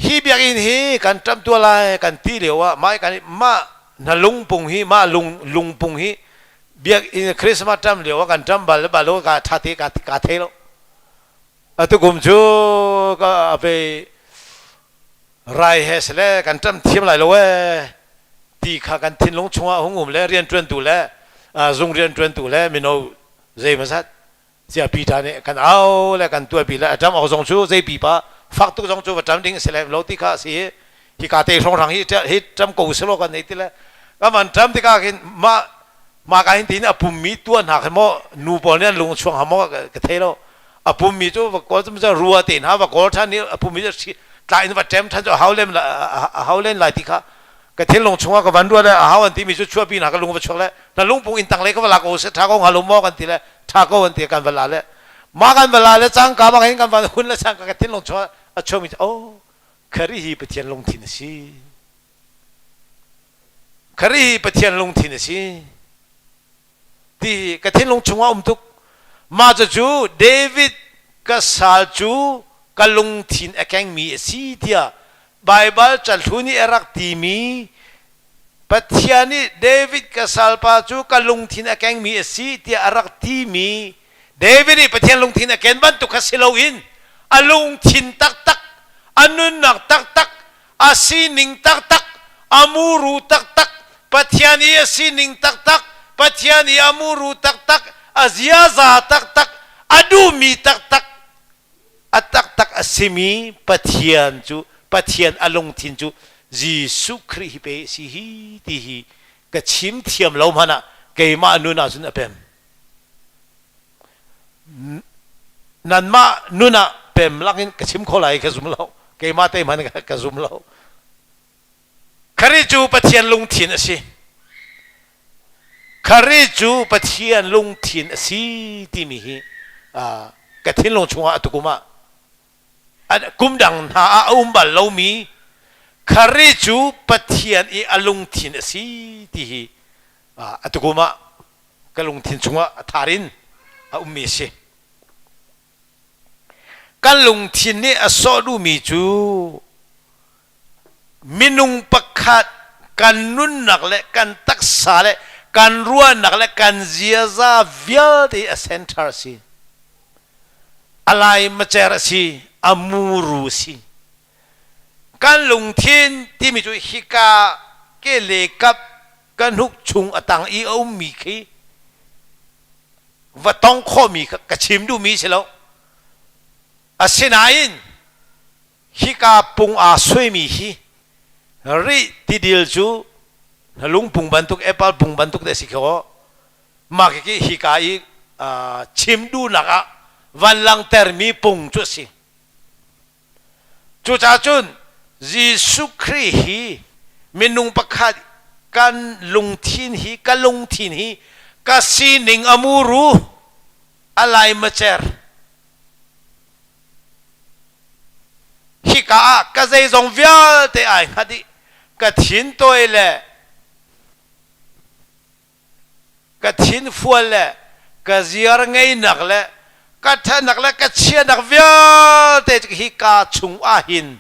Hi biakinn hi kan ṭamh tuah lai kan ti lio ah mah kan mah na lungpung hi mah lung lungpung hi biakinn Christmas ṭam lio ah kan ṭam bal bal lo ka ṭha te ka ka thei lo. Atu kum cu ka ve rai he sile kan ṭam thiam lai lo ee ti kha kan thinlung chungah hung um le rianṭuantu le zung rianṭuantu le mino zeimawzat cia Peter nih kan au le kan tuahpi le a ṭam awk zong cu zei pipa fak tuk zong cu va ṭam ding si le lo ti kha a si i hika te hrawnghrang hi hi ṭam ko selaw kan nei ti le kan van ṭam tikah khin mah mah ka hin tin a pummi tuah hna khi maw nu pawl nih an lung chuang ha maw ka thei lo a pummi cu va kawl cu rua te hna va kawl ṭhan i a pummi cu tla in va ṭem ṭhan cu a hau lem a hau len lai ti kha ka thinlung chungah ka van ruat le a hau an timi cu chuahpi hna ka lung va chuak le na lungpung in tang le ka va la ko se tha ko hnga lo maw kan ti le tha ko an ti kan va la le ma kan va la le cangka bang hin kan van hun le cangka ka thinlung chungah a chuakmi cu oh khari hi Pathian lungthin a si khari hi Pathian lungthin a si ti ka thinlung chungah um tuk mah cu David ka sal cu ka lungthin a kengmi a si tiah Baibal cahlun i a rak timi Pathian nih David ka salpa cu ka lungthin a kengmi a si tiah a rak timi David nih Pathian lungthin a ken bantuk kha si loin a lungthin taktak, a nunnak taktak, a sining taktak, a muru taktak, Pathian i a sining taktak, Pathian i a muru taktak, a ziaza taktak, a duhmi taktak, a taktak a simi Pathian cu Pathian a lungthin cu Jesuh Khrih hi pe si hi ti hi ka chim thiam lo hmanh ah keimah nun ahcun a pem. Nanmah nun ah pem lakin ka chim kho lai ka zum lo. Keimah te hmanh ka zum lo. Khrih cu Pathian lungthin a si. Khrih cu Pathian lungthin a si timi hi ka thinlung chungah atu kum ah kum dang hna ah a um bal lomi Khrih cu Pathian i a lungthin a si ti hi atu kum ah ka lungthin chungah a thar in a ummi a si. Kan lungthin nih a sawh duhmi cu minung pakhat kan nunnak le kan taksa le kan ruahnak le kan ziaza vialte a center a si. A lai macer a si, a muru a si. Kan lungthin timi cu hika ke le kap kan hnuk chung a tang i a ummi khi va tong khawhmi kha ka chim duhmi si lo. Asinain hika pung aa suaimi hi rih tidil cu na lungpung bantuk apple pung bantuk te si kho mah khi hika i chim duhnak ah van langtermi pung cu a si. Cucaah cun Jesuh Khrih hi minung pakhat kan lungthin hi ka lungthin hi ka sining a muru a lai macer hika ah ka zeizong vialte ai hngat i ka thin tawi le ka thin fual le ka ziar ngeinak le ka ṭhatnak le ka chianak vialte hi ka chung ah hin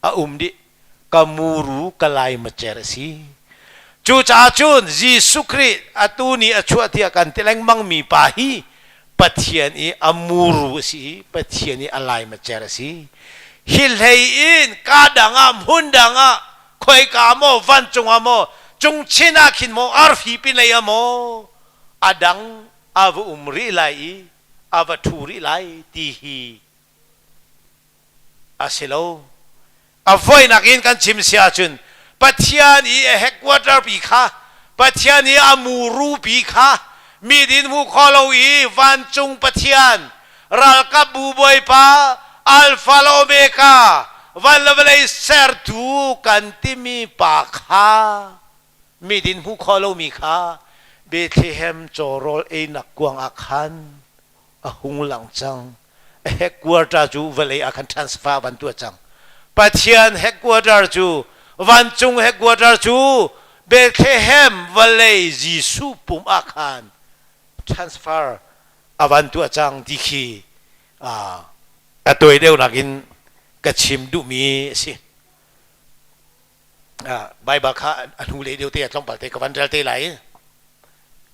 a um dih ka muru ka lai macer a si cucaah cun Jesuh Khrih atu ni a chuah tiah kan ti lengmang mi pa hi Pathian i a muru a si i Pathian i a lai macer a si hi hlei in ka dang ah hmun dang ah khoika maw vancung ah maw cungchin ah khin maw arfi pinlei ah maw a dang a va um rih lai i a va ṭhu rih lai ti hi a si lo a voinak in kan chim si ahcun Pathian i a headquarter pi kha Pathian i a muru pi kha mi din hmu kho lo i vancung Pathian ralkap bu bawipa Alpha le Omega van le vawlei sertu kan timi pa kha mi din hmu kho lomi kha. Bethlehem cawrawl einak kuang ah khan a hung lang cang. Headquarter cu vawlei ah khan transfer van tuah cang. Pathian headquarter cu vancung headquarter cu Bethlehem vawlei Jesuh pum ah khan transfer a van tuah cang ti khi a tawi deuhnak in ka chim duhmi a si. Baibal kha a hnu lei deuh te ah tlawmpal te ka van rel te lai.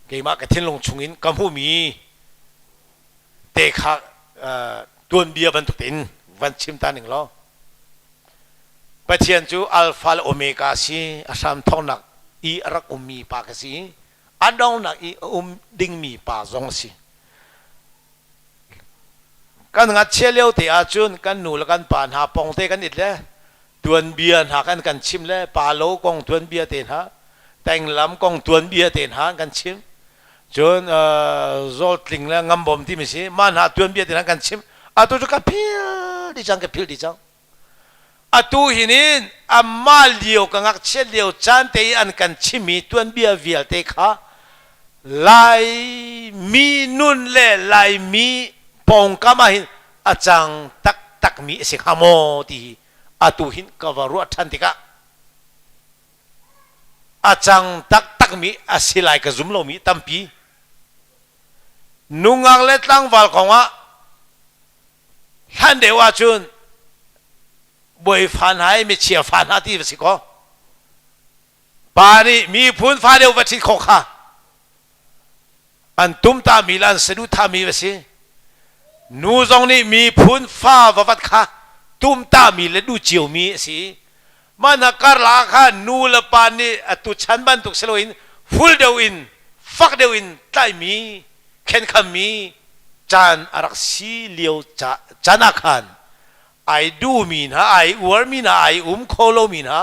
Keimah ka thinlung chungin ka hmuhmi te kha tuanbia bantuk tein van chim ta ning law. Pathian cu Alpha le Omega si, a hram thawknak i a rak ummi pa ka si, a donghnak i a um dingmi pa zong a si. Kan ngakchia lio te ahcun kan nu le kan pa hna pong te kan it le tuanbia hna kan kan chim le pa lo kong tuanbia te hna tenglam kong tuanbia te hna kan chim cun zawltling le ngambom timi si mah hna tuanbia te hna kan chim atu cu ka phil dih cang ka phil dih cang atu hin in amah lio ka ngakchiat lio caan te i an kan chimmi tuanbia vialte kha Laimi nun le Laimi pawngkam ah hin a cang taktakmi a si hnga maw ti hi atu hin ka va ruah ṭhan tikah a cang taktakmi a si lai ka zum lomi tampi. Nungak le tlangval kongah hlan deuh ahcun bawi fa hna i michia fa hna ti va si kaw pa nih miphun fa deuh va ṭhit khawh kha an tumtah mi le an saduhthah mi va si nu zong nih miphun fa va vat kha tumtah mi le duh cio mi a si mah hna karlak kha nu le pa nih atu chan bantuk si loin ful deuh in fak deuh in tlaihmi khenkhammi caan a rak si lio caan ah khan ai duhmi hna ai uarmi hna ai um kho lomi hna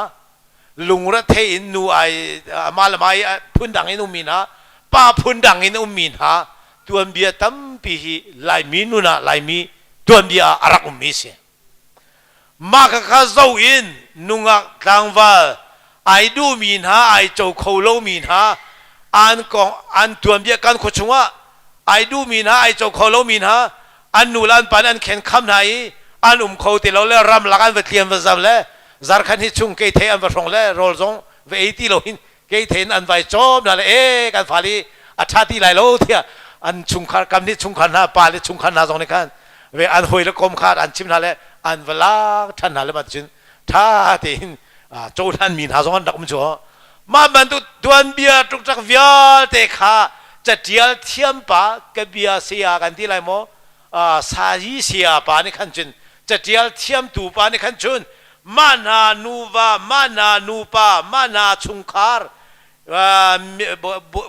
lungrethei in nu ai amah le mah i phundang in ummi hna pa phundang in ummi hna tuanbia tampi hi Laimi nun ah Laimi tuanbia ah a rak ummi si. Mah khakha zo in nungak tlangval ai duhmi hna ai co kho lomi hna an kong an tuanbia kan khua chungah ai duhmi hna ai co kho lomi hna an nu le an pa nih an khenkham hna i an um kho ti lo le ramlak an va tlian va zam le zarkhan hi chung keithei an va hrong le rawl zong va ei ti lo hin keithei in an vai cawm hna le e kan fale hi a ṭha ti lai lo tiah an chungkhar kam nih chungkhar hna pa le chungkhar hna zong nih khan ve an hawi le kom kha an chim hna le an va lak ṭhan hna le mah cun ṭha tein cohlan mi hna zong an rak um cu mah bantuk tuanbia ṭukṭak vialte kha catial thiam pa ka bia saya kan ti lai maw sayi saya pa nih khan cun catial thiamtu pa nih khan cun mah hna nuva mah hna nupa mah hna chungkhar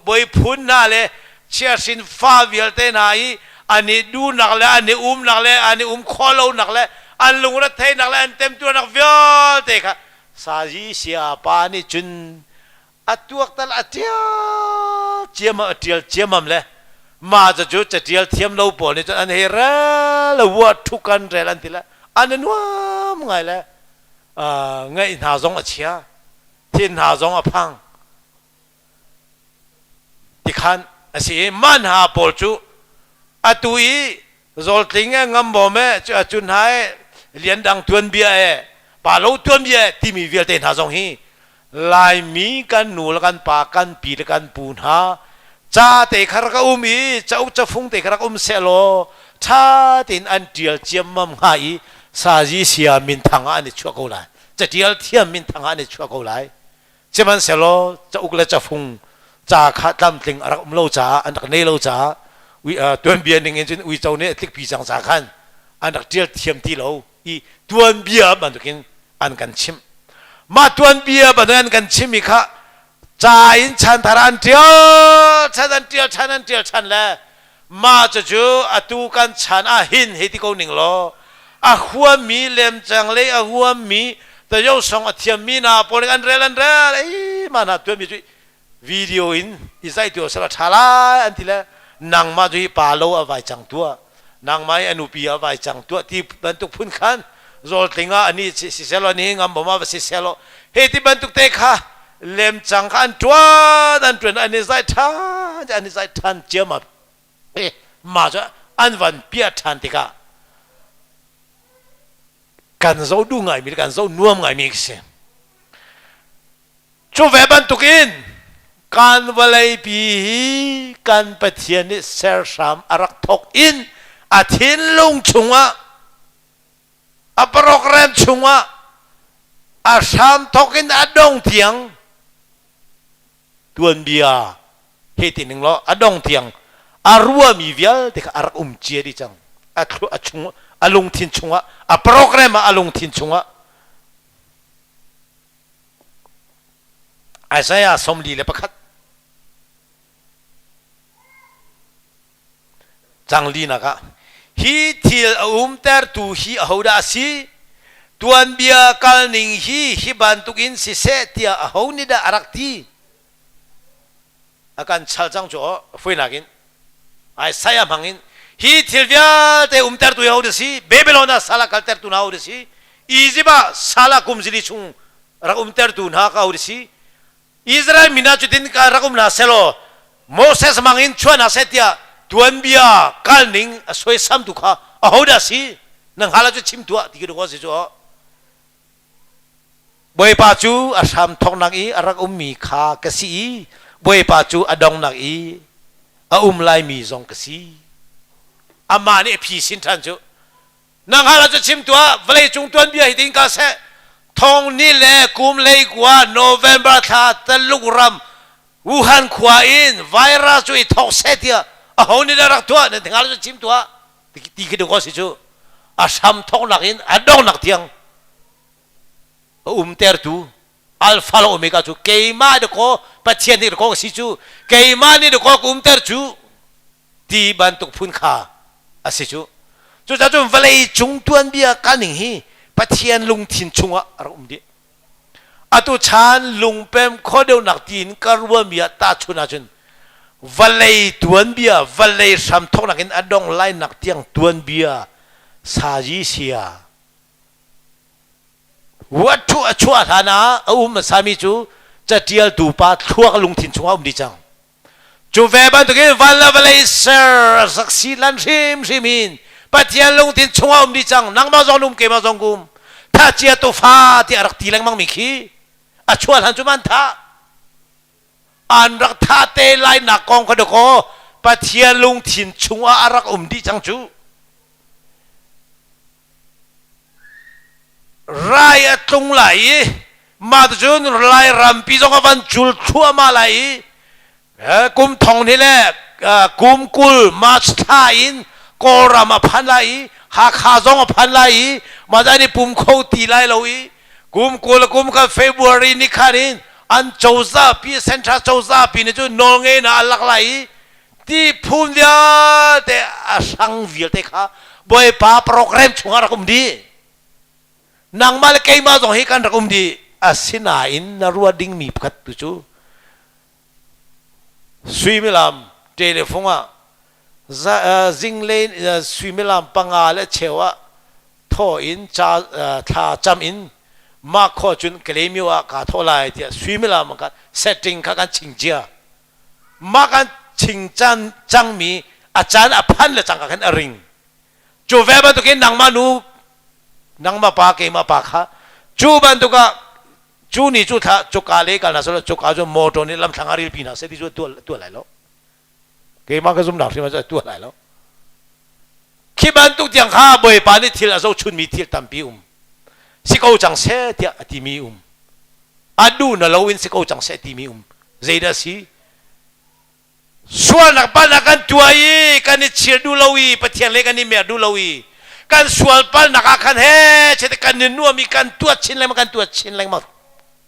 bawi phun hna le chiahrin fa vialte hna i an i duhnak le an i umnak le an i um khawh lonak le an lungretheihnak le an temtuarnak vialte kha sazi sia pa nih cun a tuak tal a ṭial ciammam a ṭial ciammam le mah cu caṭial thiam lo pawl nih cun an hei rel le vua ṭhuk an rel an ti le an i nuam ngai le ngaih hna zong a chia thin hna zong a phang tikhan a si i mah hna pawl cu atu i zawltling e ngambawm e cu hna e liandang tuanbia e pa lo tuanbia e timi vialte hna zong hi Laimi kan nu le kan pa kan pi le kan pu hna ca te kha rak um i cauk cafung te kha rak um sehlaw ṭha tein an ṭial ciammam hnga i sazi sia minthang ah an i chuah ko lai caṭial thiam minthang ah an i chuah ko lai Sihmanhsehlaw cauk le cafung ca kha tlamtling a rak um lo caah an rak nei lo caah tuanbia ning in cun uico nih a tlikpi cang ca khan an rak ṭial thiam ti lo i tuanbia bantukin an kan chimh. Mah tuanbia bantukin an kan chimh i kha ca in chanthar an ṭial chan an ṭial chan an ṭial chan le mah cucu atu kan chan ah hin hei ti ko ning law a huammi lemcang le a huammi tayo song a thiammi hna pawl nih an rel an rel ei mah hna tuanmi cu video in i zai tu sala ṭha lai an ti le nangmah cu hi pa lo a vai cang tuah nangmah hi a nupi a vai cang tuah ti bantuk phun khan zawltling ah ani si selaw ni ngam bom ah va si selaw he ti bantuk te kha lemcang kha an ṭuan an ṭuan an i zai ṭha An i zai ṭhan ciammam. E mah cu an van piah ṭhan tikah kan zoh duh ngaimi le kan zoh nuam ngaimi khi si. Cu ve bantukin kan vawleipi hi kan Pathian nih ser hram a rak thawk in a thinlung chungah a program chungah a hram thawk in a dong tiang tuanbia he ti ning law a dong tiang a ruami vialte kha a rak um cia dih cang. A a chung a lungthin chungah a program ah a lungthin chungah. Isaiah 41 cang linak ah hi thil a umtertu hi ahodah a si? Tuanbia kalning hi hi bantukin siseh tiah aho nih dah a rak ti? A kan chal cang cu aw fuinak in Isaiah hmang in hi thil vialte umtertu hi ahodah si? Babylon ah sal a kaltertu hna ahodah si? Egypt ah sal ah kum zili chung rak umtertu hna ka ahodah si? Israel mi hna cutin ka rak um hna selaw Moses mang in chuah hna seh tiah tuanbia kalning a suaisamtu kha ahodah si? Na hngal ahcun chim tuah ti khi si cu. Bawipa cu a hram thawknak i a rak ummi kha ka si i Bawipa cu a dongnak i a um laimi zong ka si. Amah nih a phi sin ṭhan cu. Na hngal ahcun chim tuah, vawleicung tuanbia hi tin ka seh. Thong ni le kum 19 November thla Taluk ram Wuhan khua in virus cu i thawk seh tiah aho nih dah rak tuah nan hngal ahcun chim tuah ti khi dawh si cu. A hram thawknak in a donghnak tiang a umtertu Alpha le Omega cu keimah dakaw Pathian nih dakaw ka si cu, keimah nih dakaw ka umter cu ti bantuk phun kha a si cu. Cucaah cun vawlei cung tuanbia kaning hi Pathian lungthin chungah a rak um dih. Atu chan lungpem khaw deuhnak tiin ka ruahmi ah tahchun ahcun vawlei tuanbia, vawlei hramthawknak in a dong lainak tiang tuanbia sazi sia Wathu a chuah hlan ah a um hmasami cu catialtu pa thluak lungthin chungah um dih cang. Cu ve bantukin van le vawlei ser a rak si lan hrimhrim in Pathian lungthin chungah um dih cang. Nangmah zong um, keimah zong um. Tha cia tufa tiah a rak ti lengmang mi khi a chuah hlan cu man tha. An rak tha te lai nak kong kha dakaw Pathian lungthin chungah a rak um dih cang cu. Rai a tlung lai i mah cun Lairampi zong a van cul thluahmah lai i kum thong hnih le kum 20 March thla in Kawlram a phan lai i Hakha zong a phan lai i mah an i pum kho ti lai lo i kum 20 kum kha February ni khan in an cozah pi central cozah pi nih cun nawl ngei na a lak lai i ti phun vialte a hrang vialte kha Bawipa program chungah rak um dih. Nangmah le keimah zong hi kan rak um dih. Asinain na ruah dingmi pakhat tu cu suimilam telephone ah zinglei suimilam 5 le cheu ah thaw in ca thla cam in mah khawh cun Kalaymyo ah kaa thawh lai tiah suimilam ah setting kha kan ching cia. Mah kan ching can cangmi a caan a phan le cangka khan a ring. Cu ve bantukin nangmah nu, nangmah pa, keimah pa kha cu bantuk ah cu ni cu thla cuka le kal na solo cuka cu motor nih lamthlang ah rilpi hna seh ti cu tuah lai lo. Keimah ka zumnak hrim ah tuah lai lo. Khi bantuk tiang kha Bawipa nih thil a zohchunmi thil tampi um. Si ko cang seh tiah a timi um. A duh na lo in si ko cang seh timi um. Zeidah si? Sualnak palhnak kan tuah i kan i chir duh lo i Pathian le kan i mer duh lo i kan sual palhnak ah khan he chete kan i nuam i kan tuah chin lengmang, kan tuah chin lengmang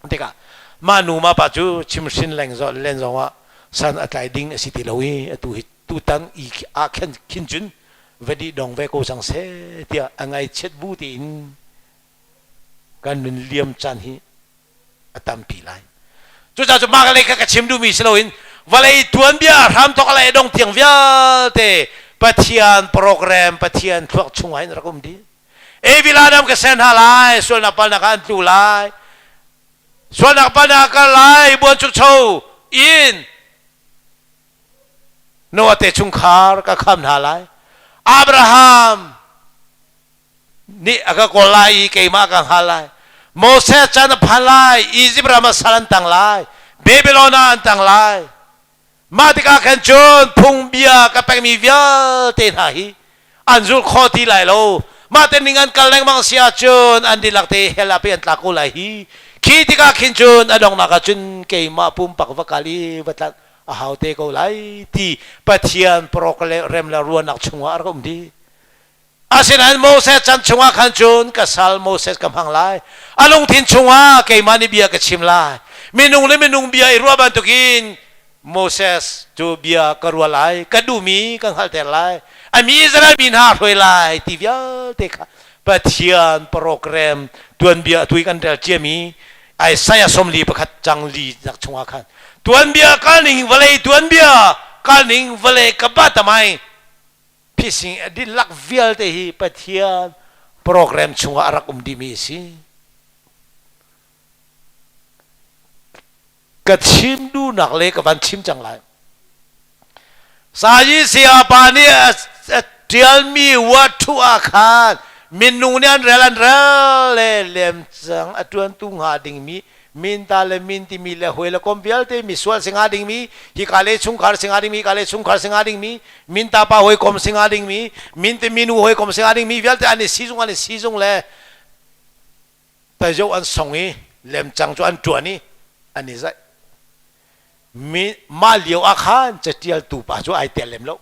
tikah mah nu mah pa cu chimhrin leng len zong ah san a tlai ding a si ti lo i atu hi tutan i ah khin khin cun va dih dong ve ko cang seh tiah a ngaihchiat bu tiin kan nun liam caan hi a tampi lai. Cucaah cu mah lei kha ka chim duhmi si loin vawlei tuanbia hramthawk le dong tiang vialte Pathian program, Pathian thluak chungah hin rak um dih. Evil Adam ka ser hna lai, sualnak palnak ah an tlu lai. Sualnak palnak ah kal lai, buanchukcho in. Noah te chungkhar ka kham hna lai. Abraham nih a ka kawl lai i keimah ka hngal lai. Moses chan a phan lai, Izipt ram ah sal an tang lai, Babylon ah an tang lai. Mah tikah khan cun phungbia ka pekmi vialte hna hi an zul kho ti lai lo. Mah te ning an kal lengmang si ahcun an dihlak te hell ah pei an tla ko lai hi. Khi tikah khin cun a donghnak ah cun keimah pumpak va kal i va tlanh a hau te ko lai ti Pathian program le ruahnak chungah a rak um dih. Asinain Moses chan chungah khan cun ka sal Moses ka hmang lai. A lungthin chungah keimah nih bia ka chim lai. Minung le minung bia i ruah bantukin Moses cu bia ka ruah lai, ka duhmi ka hngalhter lai, a mi Israel mi hna hruai lai ti vialte kha Pathian program tuanbia atu i kan rel ciami Isaiah 41 cang li nak chungah khan tuanbia kalning vawlei tuanbia kalning vawlei ka ba tamai phising a dihlak vialte hi Pathian program chungah a rak um dihmi a si. Ka chim duhnak le ka van chim cang lai. Sayi sayapa nih a ṭialmi wathu ah khan minung nih an rel an rel le lemcang a ṭuantu hnga dingmi minta le min timi le hawi le kom vialte misual si hnga dingmi hika le chungkhar si hnga dingmi hika le chungkhar si hnga dingmi minta pa hawikom si hnga dingmi min te minu hawikom si hnga dingmi vialte an i sizung an i sizung le tazo an song i lemcang cu an ṭuan i an i zaih mi mah lio ah khan catialtu pa cu ai tel lem lo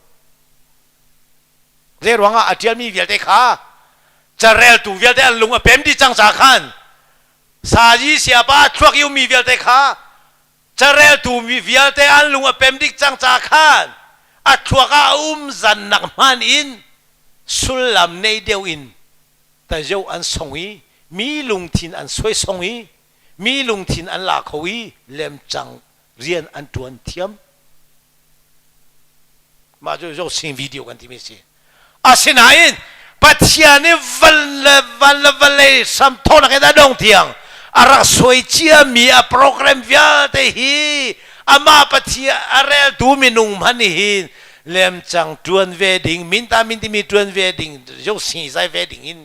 zei ruangah a ṭialmi vialte kha careltu vialte an lung a pem dih cang ca khan Sazi siapa thluak i ummi vialte kha careltu mi vialte an lung a pem dik cang ca khan a thluak ah a um zan nak hman in sullam nei deuh in tazo an song i mi lungthin an suai song i mi lungthin an la kho i lemcang rian an ṭuan thiam. Mah cu zo sing video kan timi si. Asinain Pathian nih van le van le vawlei hramthawknak in a dong tiang a rak suai ciami a program vialte hi amah Pathian a reltu minung hmanh hin lemcang ṭuan ve ding minta min timi ṭuan ve ding zo sing zai ve ding in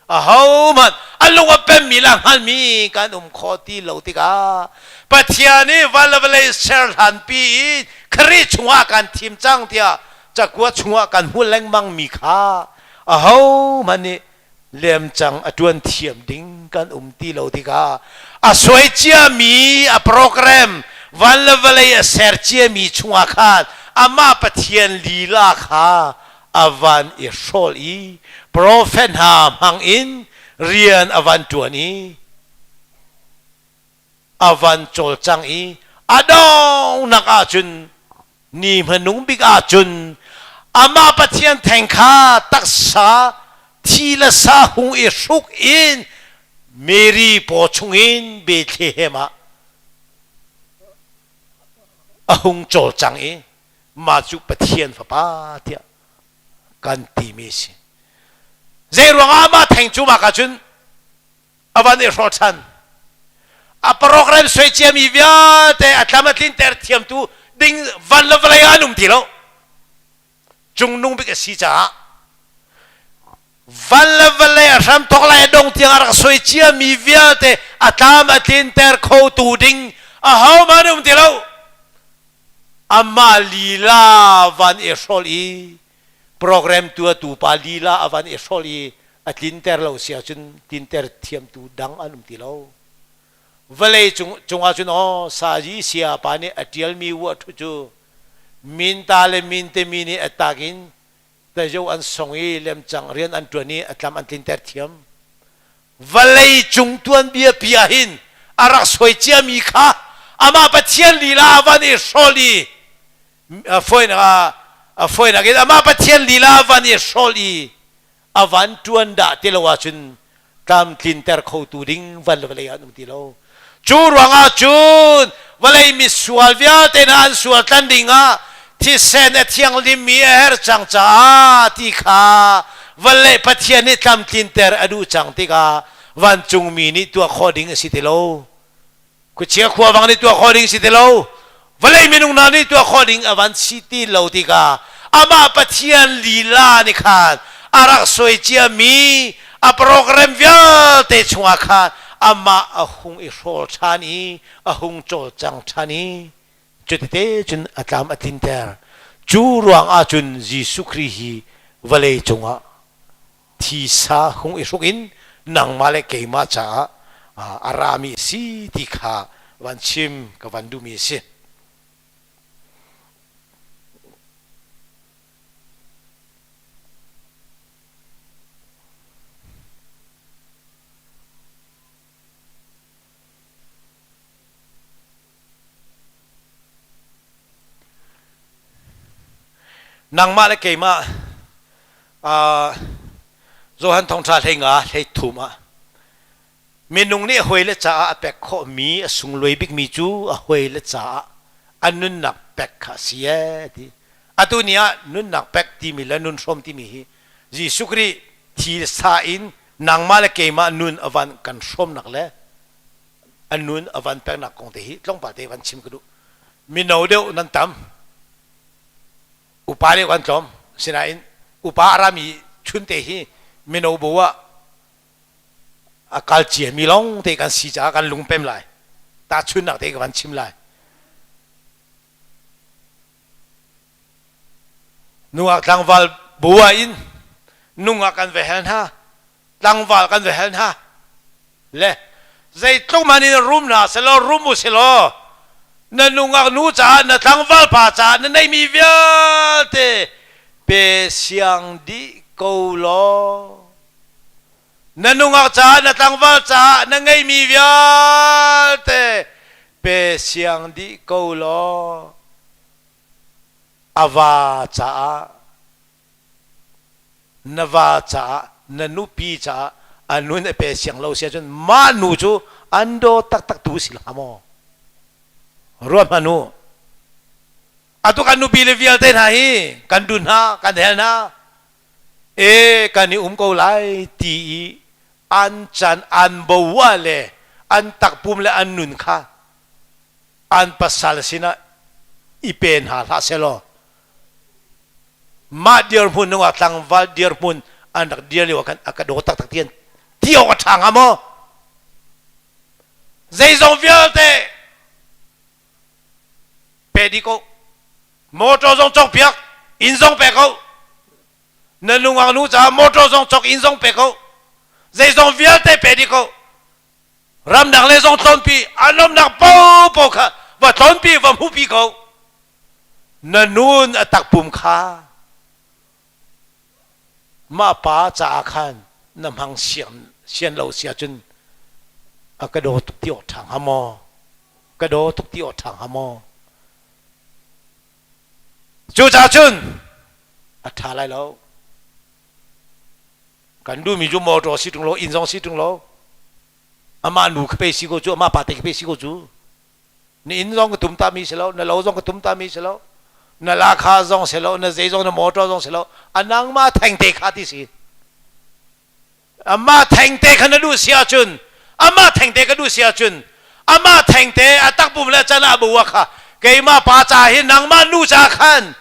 Ahohmanh a lung a pemmi le a hngalmi kan um khawh ti lo tikah Pathian nih van le vawlei ser hlanpi in Khrih chungah kan thim cang tiah cakuat chungah kan hmuh lengmangmi kha ahohmanh nih lemcang a ṭuan thiam ding kan um ti lo tikah a suai ciami a program van le vawlei a ser ciami chungah khan amah Pathian lila kha a van i hrawl i profet hna hmang in rian a van ṭuan i a van cawlcang i a donghnak ahcun ni hmanung bik ahcun amah Pathian theng kha taksa thi le sa hung i hruk in Mary paw chungin Bethlehem ah a hung cawlcang i mah cu Pathian fapa tiah kan timi a si. Zei ruangah mah theng cu mah ka cun a van i hrawh ṭhan. A program soi ciami vialte a tlam a tlinter thiamtu ding van le vawlei ah an um ti lo. Cungnung bik a si caah van le vawlei a hram thawk lai a dong tiang a rak soi ciami vialte a tlam a tlinter khotu ding ahohmanh an um ti lo. Amah lila van i hrolh i program tuahtu pa lila a van i hrolh i a tlinter lo si ahcun tlinter thiamtu dang an um ti lo. Vawlei cung cungah cun aw sazi sia pa nih a ṭialmi uah-ṭhu cu minta le mintemi nih a tak in tazo an song i lemcang rian an ṭuan i a tlam an tlinter thiam. Vawlei cung tuanbia pi ah hin a rak suai ciami kha amah Pathian lila a van i hrawl i fawinak in amah Pathian lila a van i hrawl i a van ṭuan dah ti lo ahcun tlamtlinter khotu ding van le vawlei ah an um ti lo. Cu ruangah cun vawlei misual vialte hna an sual tlan dingah thisen a thianghlimmi a herh cang caah ti kha vawlei Pathian nih tlamtlinter a duh cang tikah vancungmi nih tuah khawh ding a si ti lo. Khuachia khuavang nih tuah khawh ding si ti lo. Vawlei minung hna nih tuah khawh ding a van si ti lo tikah amah Pathian lila nih khan a rak suai ciami a program vialte chungah khan amah a hung i hrawl ṭhan i a hung cawlcang ṭhan i cutite cun a tlam a tlinter. Cu ruangah cun Jesuh Khrih hi vawlei cungah thisa hung i hruk in nangmah le keimah caah a rami a si ti kha van chim ka van duhmi a si. Nangmah le keimah Johan thawngṭha hlei nga hlei thum ah minung nih a hawile caah a pek khawhmi a sunglawi bikmi cu a hawile caah a nunnak pek kha a si ee ti. Atu ni ah nunnak pek timi le nun hrawm timi hi Jesuh Khrih thi sa in nangmah le keimah nun a van kan hrawmnak le a nun a van peknak kong te hi tlawmpal te van chim ka duh. Mino deuh nan tam, upa deuh kan tlawm. Sinain upa a rami chun te hi mino bu ah a kal ciami lawng te kan si caah kan lungpem lai. Tahchunnak te ka van chim lai. Nungak tlangval bu ah in nungak kan va hel hna, tlangval kan va hel hna. Le zeitluk man in rum hna selaw rum u selaw na nungak nu caah na tlangval pa caah na neihmi vialte pe siang dih ko law na nungak caah na tlangval caah na ngeihmi vialte pe siang dih ko law a va caah na va caah na nupi caah a nun a pe siang lo si ahcun mah nu cu an daw taktak tu si hlah maw? Ruat hmanh u. Atu kan nupi le vialte hna hi kan dun hna, kan hel hna. E kan i um ko lai ti i an chan an boa le an takpum le an nun kha an pasal sinah i pe hna hlah selaw mah dirhmun nungak tlangval dirhmun an rak dir lio ah khan a ka daw taktak ti an ti awk a ṭha hnga maw? Zeizong vialte pe dih ko. Motor zong cawkpiak, inn zong pe ko. Na nungak nu caah motor zong cawk, inn zong pe ko. Zeizong vialte pe dih ko. Ramdang le zong tlawnpi, a nomnak popo kha va tlawnpi, va hmuhpi ko. Na nun a takpum kha mah pa caah khan na hmang sian, sian lo si ahcun a ka daw tuk ti awk ṭha hnga maw? Ka daw tuk ti awk ṭha hnga maw? Cucaah cun a ṭha lai lo. Kan duhmi cu motor si ṭung lo, inn zong si ṭung lo. Amah nu ka pe si ko cu, amah pa te ka pe si ko cu. Na inn zong ka tum ta mi si lo, na lo zong ka tum ta mi si lo, na lakha zong si lo, na zei zong na motor zong si lo, a nangmah thengte kha ti si. Amah thengte kha na duh si ahcun, amah thengte ka duh si ahcun, amah thengte a takpum le can ah bua kha keimah pa ca hi nangmah nu ca khan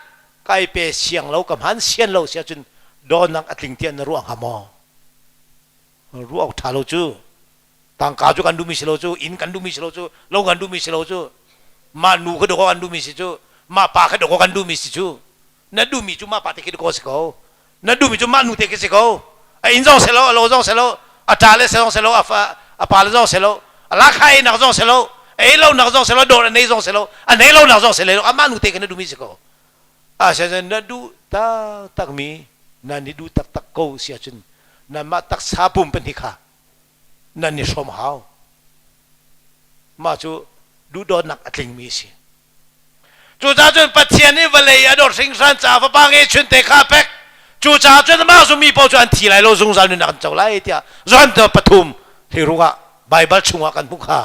kai pe siang lo ka hman sian lo si ahcun dawtnak a tling tiah na ruah hnga maw? Ruah awk ṭha lo cu. Tangka cu kan duhmi si lo cu, inn kan duhmi si lo cu, lo kan duhmi si lo cu, mah nu kha dawh kan duhmi si cu, mah pa kha dawh kan duhmi si cu. Na duhmi cu mah pa te khi dawh si ko. Na duhmi cu mah nu te khi si ko. A inn zong si lo, a lo zong si lo, a ṭa le zong si lo, a pa le zong si lo, a lakha ei nak zong si lo, a ei lo nak zong si lo, dawr a nei zong si lo, a nei lo nak zong si lo, amah nu te khi na duhmi si ko. Asinain na duh taktakmi nan i duh taktak ko si ahcun nanmah taksa pum pahnih kha nan i hrawm hau. Mah cu duhdawtnak a tlingmi a si. Cucaah cun Pathian nih vawlei a dawt hringhran caah fapa ngeihchun te kha a pek. Cucaah cun amah zummi paoh cu an thi lai lo zungzal nunnak an co lai tiah Johan 3 hleiruk ah Baibal chungah kan hmuh kha.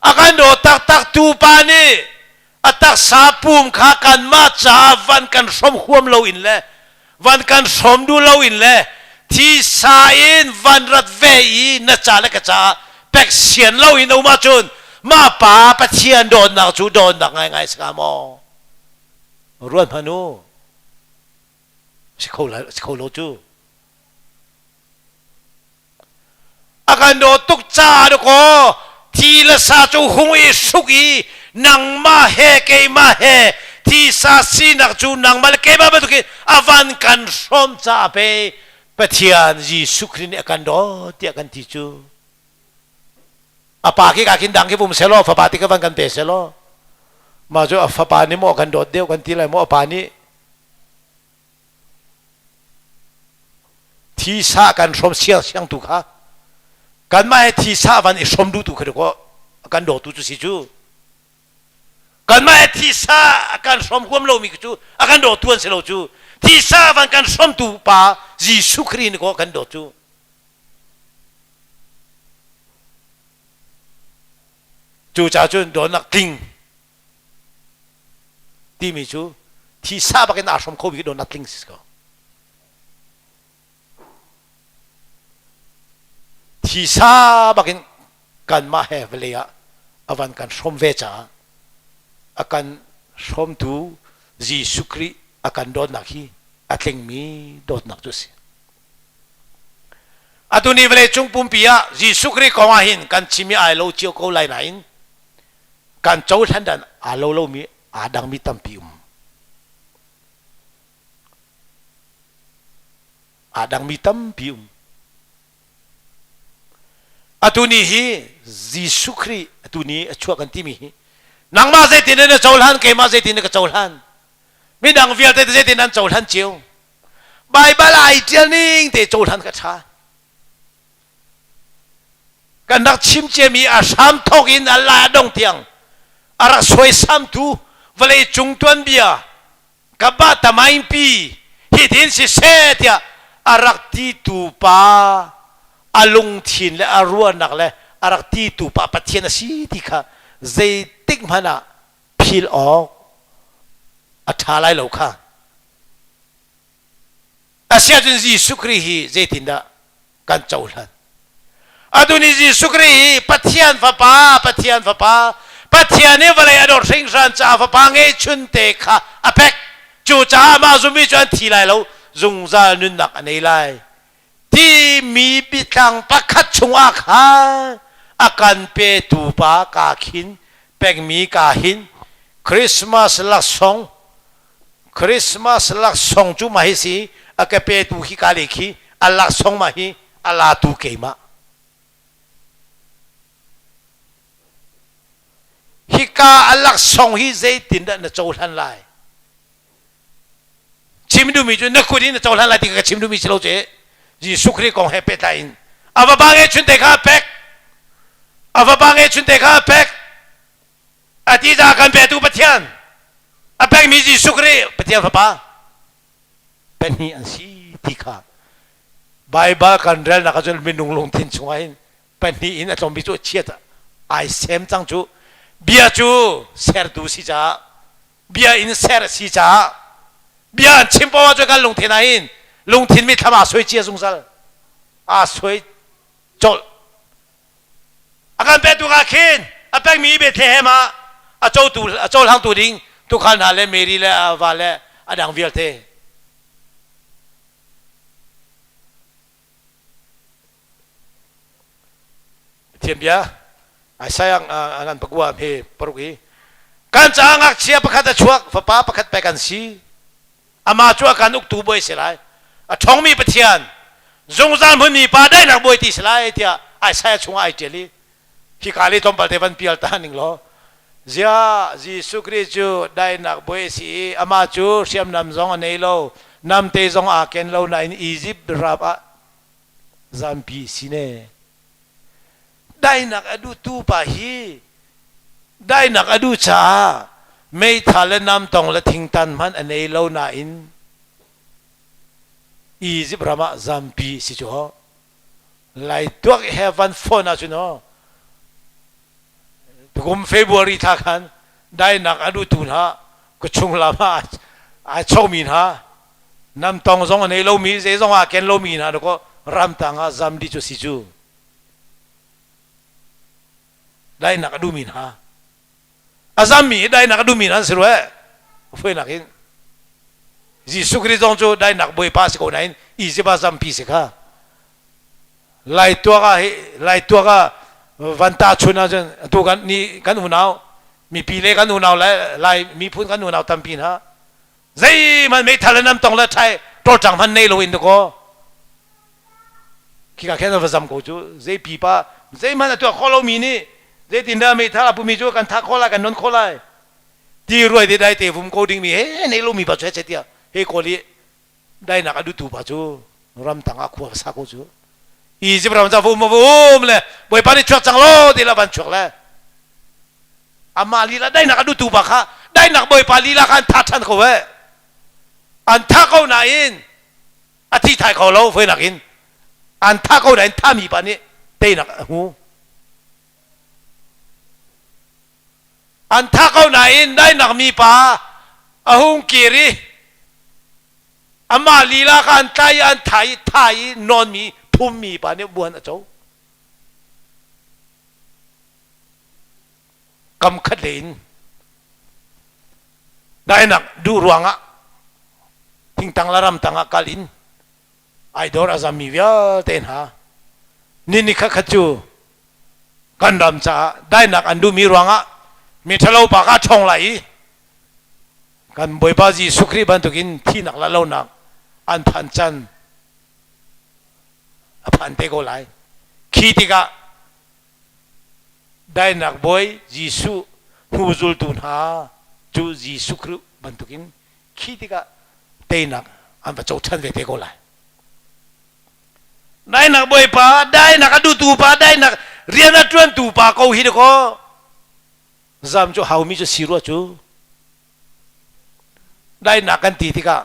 A kan daw taktak tu pa nih a taksa pum kha kanmah caah van kan hrawm huam loin le van kan hrawm duh loin le thisa in van rat ve i na ca le ka caah pek sian loin um ahcun Mah pa Pathian dawtnak cu dawtnak ngaingai si hnga maw? Ruat hmanh u. Si kho lai si kho lo cu. A kan dawt tuk caah dakaw thi le sa cu hung i suk i nangmah he keimah he thisa sinak cu nangmah le keimah bantukin a van kan hrawm caah pei Pathian Jesuh Khrih nih a kan dawt tiah kan ti cu. A pa khi ka khin dang khi vum selaw fapa ti ka van kan pe selaw mah cu a fapa nih maw kan dawt deuh kan ti lai maw a pa nih Thisa kan hrawm siangsiang tu kha kanmah he thisa van i hrawm duhtu kha dawkaw kan dawtu cu si cu. Kanmah he thisa kan hrawm huam lomi cu a kan dawtu an si lo cu. Thisa van kan hrawmtu pa Jesuh Khrih nih kaw kan dawt cu. Cucaah cun dawtnak tling timi cu thisa bak in aa hrawm kho bik dawtnak tling si ko. Thisa bak in kanmah he vawlei ah a van kan hrawm ve caah a kan hrawmtu Jesuh Khrih a kan dawtnak hi a tlingmi dawtnak cu a si. Atu ni vawlei cung pumpi ah Jesuh Khrih kong ah hin kan chim i ai lo cio ko lai nain kan cohlan dan aa lo lomi aa dangmi tampi um. Aa dangmi tampi um. Atu ni hi Jesuh Khrih atu ni a chuah kan timi hi nangmah zeitin na cohlan keimah zeitin na ka cohlan midang vialte zeitin an cohlan cio Baibal ai ṭial ning te cohlan ka ṭha. Kan rak chim ciami a hram thawk in a la dong tiang a rak suaisamtu vawlei cung tuanbia ka ba tamaingpi hitin siseh tiah a rak titu pa a lungthin le a ruahnak le a rak titu pa Pathian a si ti kha zeitik hmanh ah phil awk a ṭha lai lo kha. Asiahcun Jesuh Khrih hi zeitindah kan cohlan? Atu ni Jesuh Khrih hi Pathian Fapa, Pathian Fapa, Pathian i vawlei a dawt hringhran caah Fapa ngeihchun te kha a pek. Cucaah amah zummi cu an thi lai lo, zungzal nunnak a nei lai. Timi biatlang pakhat chungah khan a kan petu pa kaa khin pekmi kaa hin Christmas laksawng Christmas laksawng cu mah hi si a ka petu khi ka le khi a laksawng mah hi a latu keimah. Hika a laksawng hi zeitindah na cohlan lai? Chim duhmi cu na kut in na cohlan lai ti ka chim duhmi si lo ce. Jesuh Khrih kong he pehtlai in a va ba nge chunte kha a pek. A va ba nge chunte kha a pek. A ti ca kan petu Pathian a pekmi Jesuh Khrih Pathian Fapa pahnih an si ti kha Baibal kan relnak ahcun minung lungthin chungah hin pahnih in a tlawmbi cu chiat ai sem cang cu bia cu sertu si caah bia in ser a si caah bia an chim poah cu kan lungthin ah hin lungthin mithlam aa suai cia zungzal aa suai colh A kan petu ah khin a pekmi Bethlehem ah a cotu a cohlangtu ding tuukhal hna le Mary le a va le a dang vialte. Pathian bia Isaiah ngan pakua he paruk hi kan caah ngakchia pakhat a chuak fapa pakhat pek an si Amah cu a kan uktu bawi a si lai. A ṭhawngmi Pathian, zungzal hmunmi Pa daihnak bawi ti si lai tiah Isaiah chungah ai ṭial i hika le tlawmpal te van pial ta ning law ziah Jesuh Khrih cu daihnak bawi a si i amah cu hriamnam zong a nei lo namte zong aa ken lo nain Izipt ram ah zampi si ne daihnak a duhtu pa hi daihnak a duh caah meithal le namtong le thingtan hmanh a nei lo nain Egypt ram ah zampi si cu ho lai tuak he van phone ah cun ho kum February thla khan daihnak a duhtu hna ka chung lam ah ai chokmi hna namtong zong a nei lomi zeizong ah ken lomi hna dakaw ramtang ah zam dih cu si cu. Dainak a duhmi hna a zammi hi dainak a duhmi hna an si rua. Fuinak in Jesuh Khrih zong cu dainak Bawipa si ko nain Egypt ah zampi si kha. Lai tuak ah hi lai tuak ah van ta chun ahcun atu kan ni kan unau mipi le kan unau le Lai miphun kan unau tampi hna zeihmanh meithal in an tong le ṭhai ṭawlṭang hmanh nei loin dakaw khika khin an va zam ko cu. Zei pipa zeihmanh a tuah khawh lomi nih zeitindah meithal a pumi cu kan thah khawh lai, kan non khawh lai ti ruai te dai te vum ko dingmi he nei lomi pa cu he tiah he kawl i dainak a duhtu pa cu ramtang ah khua sa ko cu. Egypt ram ca vum vum le Bawipa nih chuak cang lo ti la van chuak le amah lila dainak a duhtu pa kha dainak Bawipa lila kha an tha ṭhan ko he. An tha ko nain a thi thai kho lo. Voinak in an tha ko nain thami pa nih teinak a hmu. An tha ko nain dainak mi pa a hung kir i amah lila kha an tlai i an thai i tha i nawnmi phummi pa nih buan a co. Kam khat le in dainak duh ruangah thingtang le ramtang ah kal in ai dor a zammi vialte hna ni ni khat khat cu kan ram caah dainak an duhmi ruangah mi ṭhalo pa kha ṭhawng lai i kan Bawipa Jesuh Khrih bantukin thihnak le lonak an phan can a phan te ko lai. Khi tikah dainak Bawi Jesuh hnu zultu hna cu Jesuh Khrih bantukin khi tikah teinak an va co ṭhan ve te ko lai. Dainak Bawipa, dainak a duhtu pa, dainak rian a ṭuantu pa ko hi dakaw zam cu haumi cu si rua cu. Dainak kan ti tikah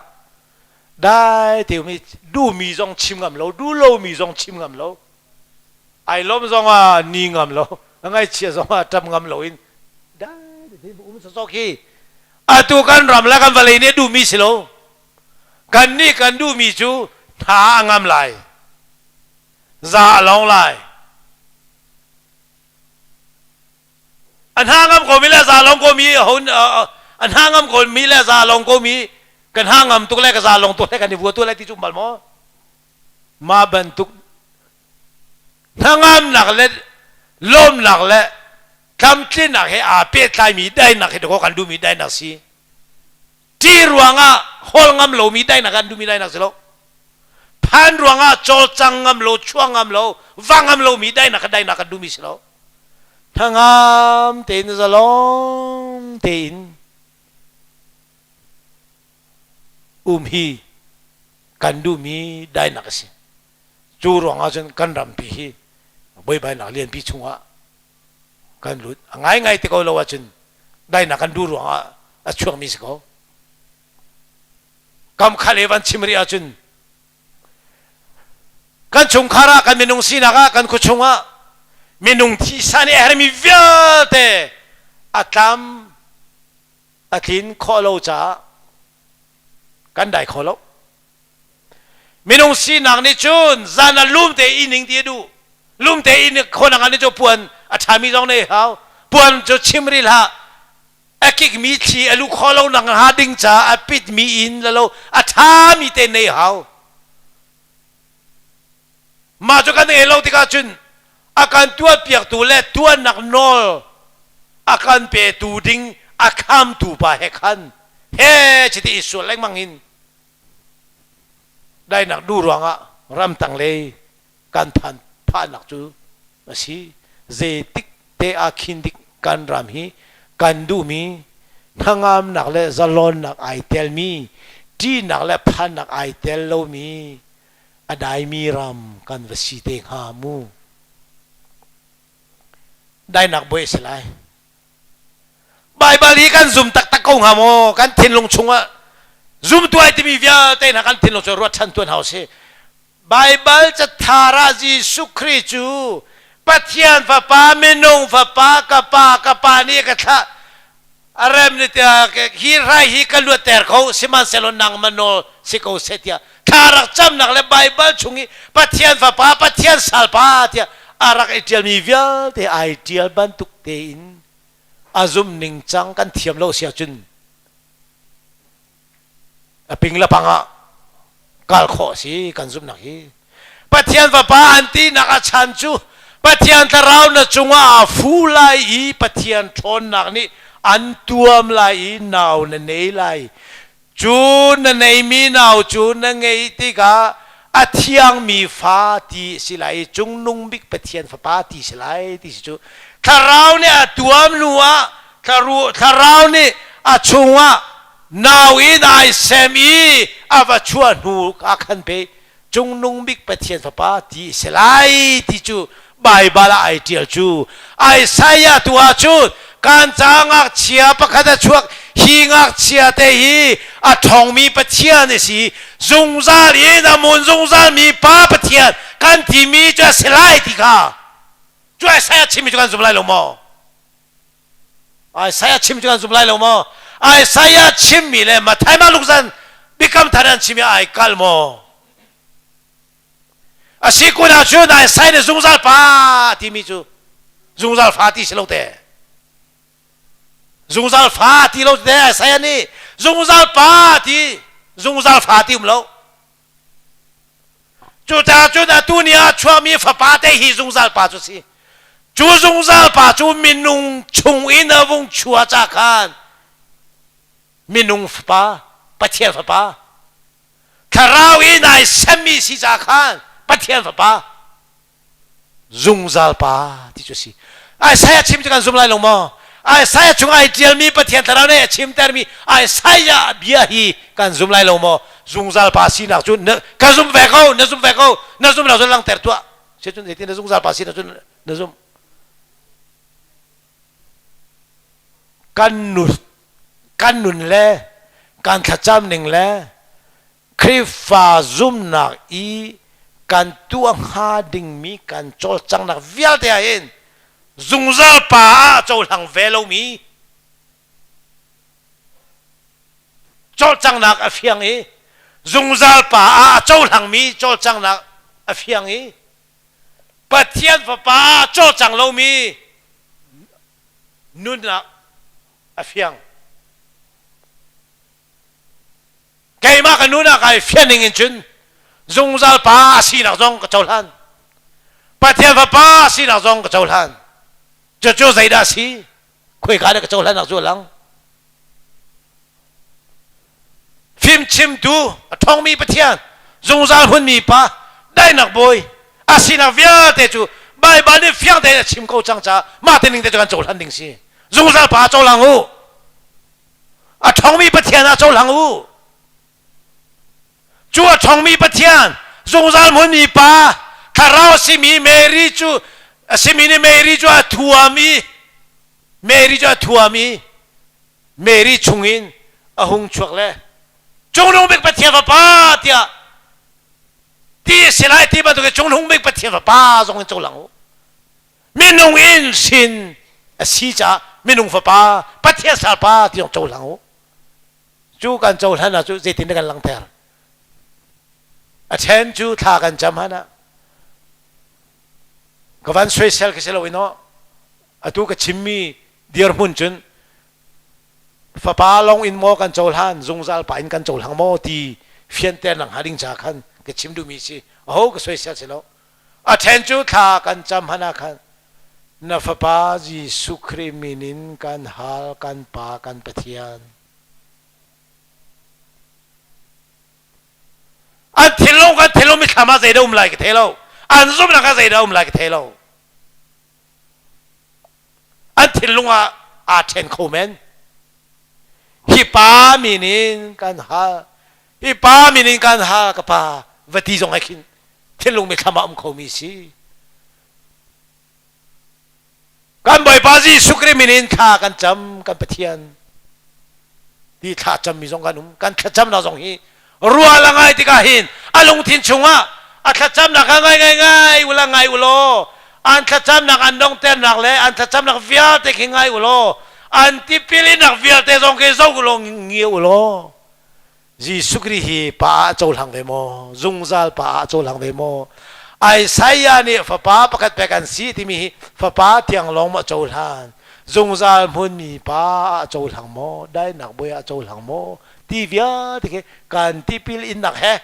dai te mi duhmi zong chim ngam lo, duh lomi zong chim ngam lo, ai lawm zong ah ni ngam lo, a ngaihchia zong ah ṭap ngam lo in dai te um sawsawh khi atu kan ram le kan vawlei nih duhmi si lo. Kan nih kan duhmi cu hna a ngam lai, za a long lai. A hna ngam ko mi le za long ko mi a hna ngam ko mi le za long ko mi kan hna ngam tuk le ka za long tuk le kan i vua tu lai ti cu bal maw? Mah bantuk hnangamnak le lawmnak le tlamtlinnak he aa pehtlaimi dainak hi dakaw kan duhmi dainak si. Ṭih ruangah hawl ngam lomi dainak kan duhmi dainak si lo. Phan ruangah cawlcang ngam lo, chuah ngam lo, va ngam lomi dainak kha dainak kan duhmi si lo. Hnangam tein, zalong tein um hi kan duhmi dainak a si. Cu ruangah cun kan rampi hi buaibainak lianpi chungah kan lut. A ngaingai te ko lo ahcun dainak kan duh ruangah a chuakmi si ko. Kam kha le van chim rih ahcun kan chungkhar ah, kan minung sinak ah, kan khuachung ah minung thisa nih a hermi vialte a tlam a tlin khawh lo caah kan dai kho lo. Minung sinak nih cun zan ah lum te i ning ti a duh. Lum te i khawnak ah nih cu puan a ṭhami zong nei hau. Puan cu chim rih hlah. A kikmi thli a luh khawh lo nak hnga ding caah a pitmi in le lo a ṭhami te nei hau. Mah cu kan ngei lo tikah cun a kan tuahpiaktu le tuahnak nawl a kan petu ding a khamtu pa he khan he chiti i sual lengmang in dainak duh ruangah ramtang lei kan phan phahnak cu a si. Zeitik te ah khin dik kan ram hi kan duhmi hnangamnak le zalonnak ai telmi, ṭihnak le phannak ai tel lomi a daimi ram kan va si te hnga mu? Dainak buai a si lai. Baibal hi kan zum taktak ko hnga maw? Kan thinlung chungah zumtu ai timi vialte hna kan thinlung cu ruat ṭhan tuan hau si. Baibal cathar ah Jesuh Khrih cu Pathian Fapa, minung Fapa, ka Pa, ka Pa nih ka thlah. A rem ni tiah hi hrai hi ka luatter kho, sihmanhsehlaw nangmah nawl si ko seh tiah thla rak camnak le Baibal chung i Pathian Fapa, Pathian salpa tiah a rak i ṭialmi vialte ai ṭial bantuk tein a zum ning cang kan thiam lo si ahcun a ping le pang ah kal khawh a si kan zumhnak hi. Pathian Fapa an tinak a chan cu Pathian Thlarau na cungah aa fu lai i Pathian ṭhawnnak nih an tuam lai i nau na nei lai. Cu na neimi nau cu na ngeih tikah a thiangmi fa ti a si lai i Cungnung Bik Pathian Fapa ti si lai ti si cu Thlarau nih a tuam hnu ah Thlarau nih a chungah nau in ai sem i a va chuah hnu ah khan pei Cungnung Bik Pathian Fapa ti a si lai ti cu Baibal ah ai ṭial cu. Isaiah tu ah cun kan ca ngakchia pakhat a chuak hi ngakchia te hi a ṭhawngmi Pathian a si zungzal in a mun zungzalmi Pa Pathian kan timi cu a si lai ti kha cu Isaiah chimmi cu kan zum lai lo maw? Isaiah chim cu kan zum lai lo maw? Isaiah chimmi le Matthai ma Luke Biakam Thar an chimmi ai kal maw? A si kun ahcun Isaiah nih zungzal pa timi cu zungzal fa ti si lo te. Zungzal fa ti lo te Isaiah nih zungzal pa ti zungzal fa ti um lo. Cucaah cun atu ni ah chuahmi fapa te hi zungzal pa cu si. Cu zungzal pa cu minung chung in a vung chuah ca khan minung fapa, Pathian fapa, thlarau in ai semmi si ca khan Pathian fapa, zungzal pa ti cu a si. Isaiah chim cu kan zum lai lo maw? Isaiah chung ai ṭialmi Pathian thlarau nih a chimtermi Isaiah bia hi kan zum lai lo maw? Zungzal pa sinak cu ka zum ve ko, na zum ve ko, na zum lo cun langhter tuah. Sicun zeitin na zungzal pa sinak cu na zum? Kan nu kan nun le kan thlacam ning le Khrihfa zumhnak i kan tuah hnga dingmi kan cawlcanghnak vialte ah hin zungzal pa ah cohlang ve lomi cawlcanghnak a fiang i zungzal pa ah a cohlangmi cawlcanghnak a fiang i Pathian Fapa ah cawlcang lomi nunnak a fiang. Keimah ka nun ah kai fian ning in cun zungzal pa a sinak zong ka cohlan. Pathian Fapa a sinak zong ka cohlan. Cucu zeidah a si? Khoika dah ka cohlannak cu a lang? Fimchimtu a ṭhawngmi Pathian, zungzal hmunmi Pa, daihnak bawi a sinak vialte cu Baibal nih fiang tein a chim ko cang caah mah te ning te cu kan cohlan ding si. Zungzal Pa cohlang u. A ṭhawngmi Pathian ah cohlang u. Cu a ṭhawngmi Pathian, zungzal hmunmi Pa, thlarau a simi Mary cu a simi nih Mary cu a thuam i Mary cu a thuam i Mary chungin a hung chuak le Cungnung bik Pathian Fapa tiah ti a si lai ti bantukin Cungnung bik Pathian Fapa zong in cohlang u. Minung in hrin a si caah minung fapa Pathian salpa ti zong cohlang u. Cu kan cohlan ah cu zeitin kan langhter? A then cu thla kan cam han ah ka van soisel ka si lo in aw atu ka chimmi dirhmun cun fapa lawng in maw kan cohlan zungzal pa in kan cohlang maw ti fianter nang hnga ding ca khan ka chim duhmi si aho ka soisel si lo A ṭhen cu thla kan cam hmanh ah khan na Fapa Jesuh Khrih min in kan hal, kan Pa, kan Pathian. An thinlung kan thinlung mithlam ah zeidah um lai ka thei lo. An zumhnak ah zeidah um lai ka thei lo. An thinlung ah aa ṭhen kho men. Hi pa min in kan hal, hi pa min in kan hal ka pa va ti zong ai khin thinlung mithlam ah um khomi si. Kan Bawipa Jesuh Khrih min in thla kan cam kan Pathian ti thla cammi zong kan um kan thlacamnak zong hi rual a ngai tikah hin a lungthin chungah a thlacamnak kha ngai ngai ngai ula ngai ulaw an thlacamnak an dongternak le an thlacamnak vialte khi ngai ulaw an tipilinak vialte zong khi zoh ulaw ngia ulaw Jesuh Khrih hi pa ah cohlang ve maw? Zungzal pa ah cohlang ve maw? Isaiah nih fapa pakhat pek an si timi hi fapa thiang lawng maw a cohlan zungzal hmunmi pa a cohlang maw dainak bawi a cohlang maw ti vialte khi kan tipil innak he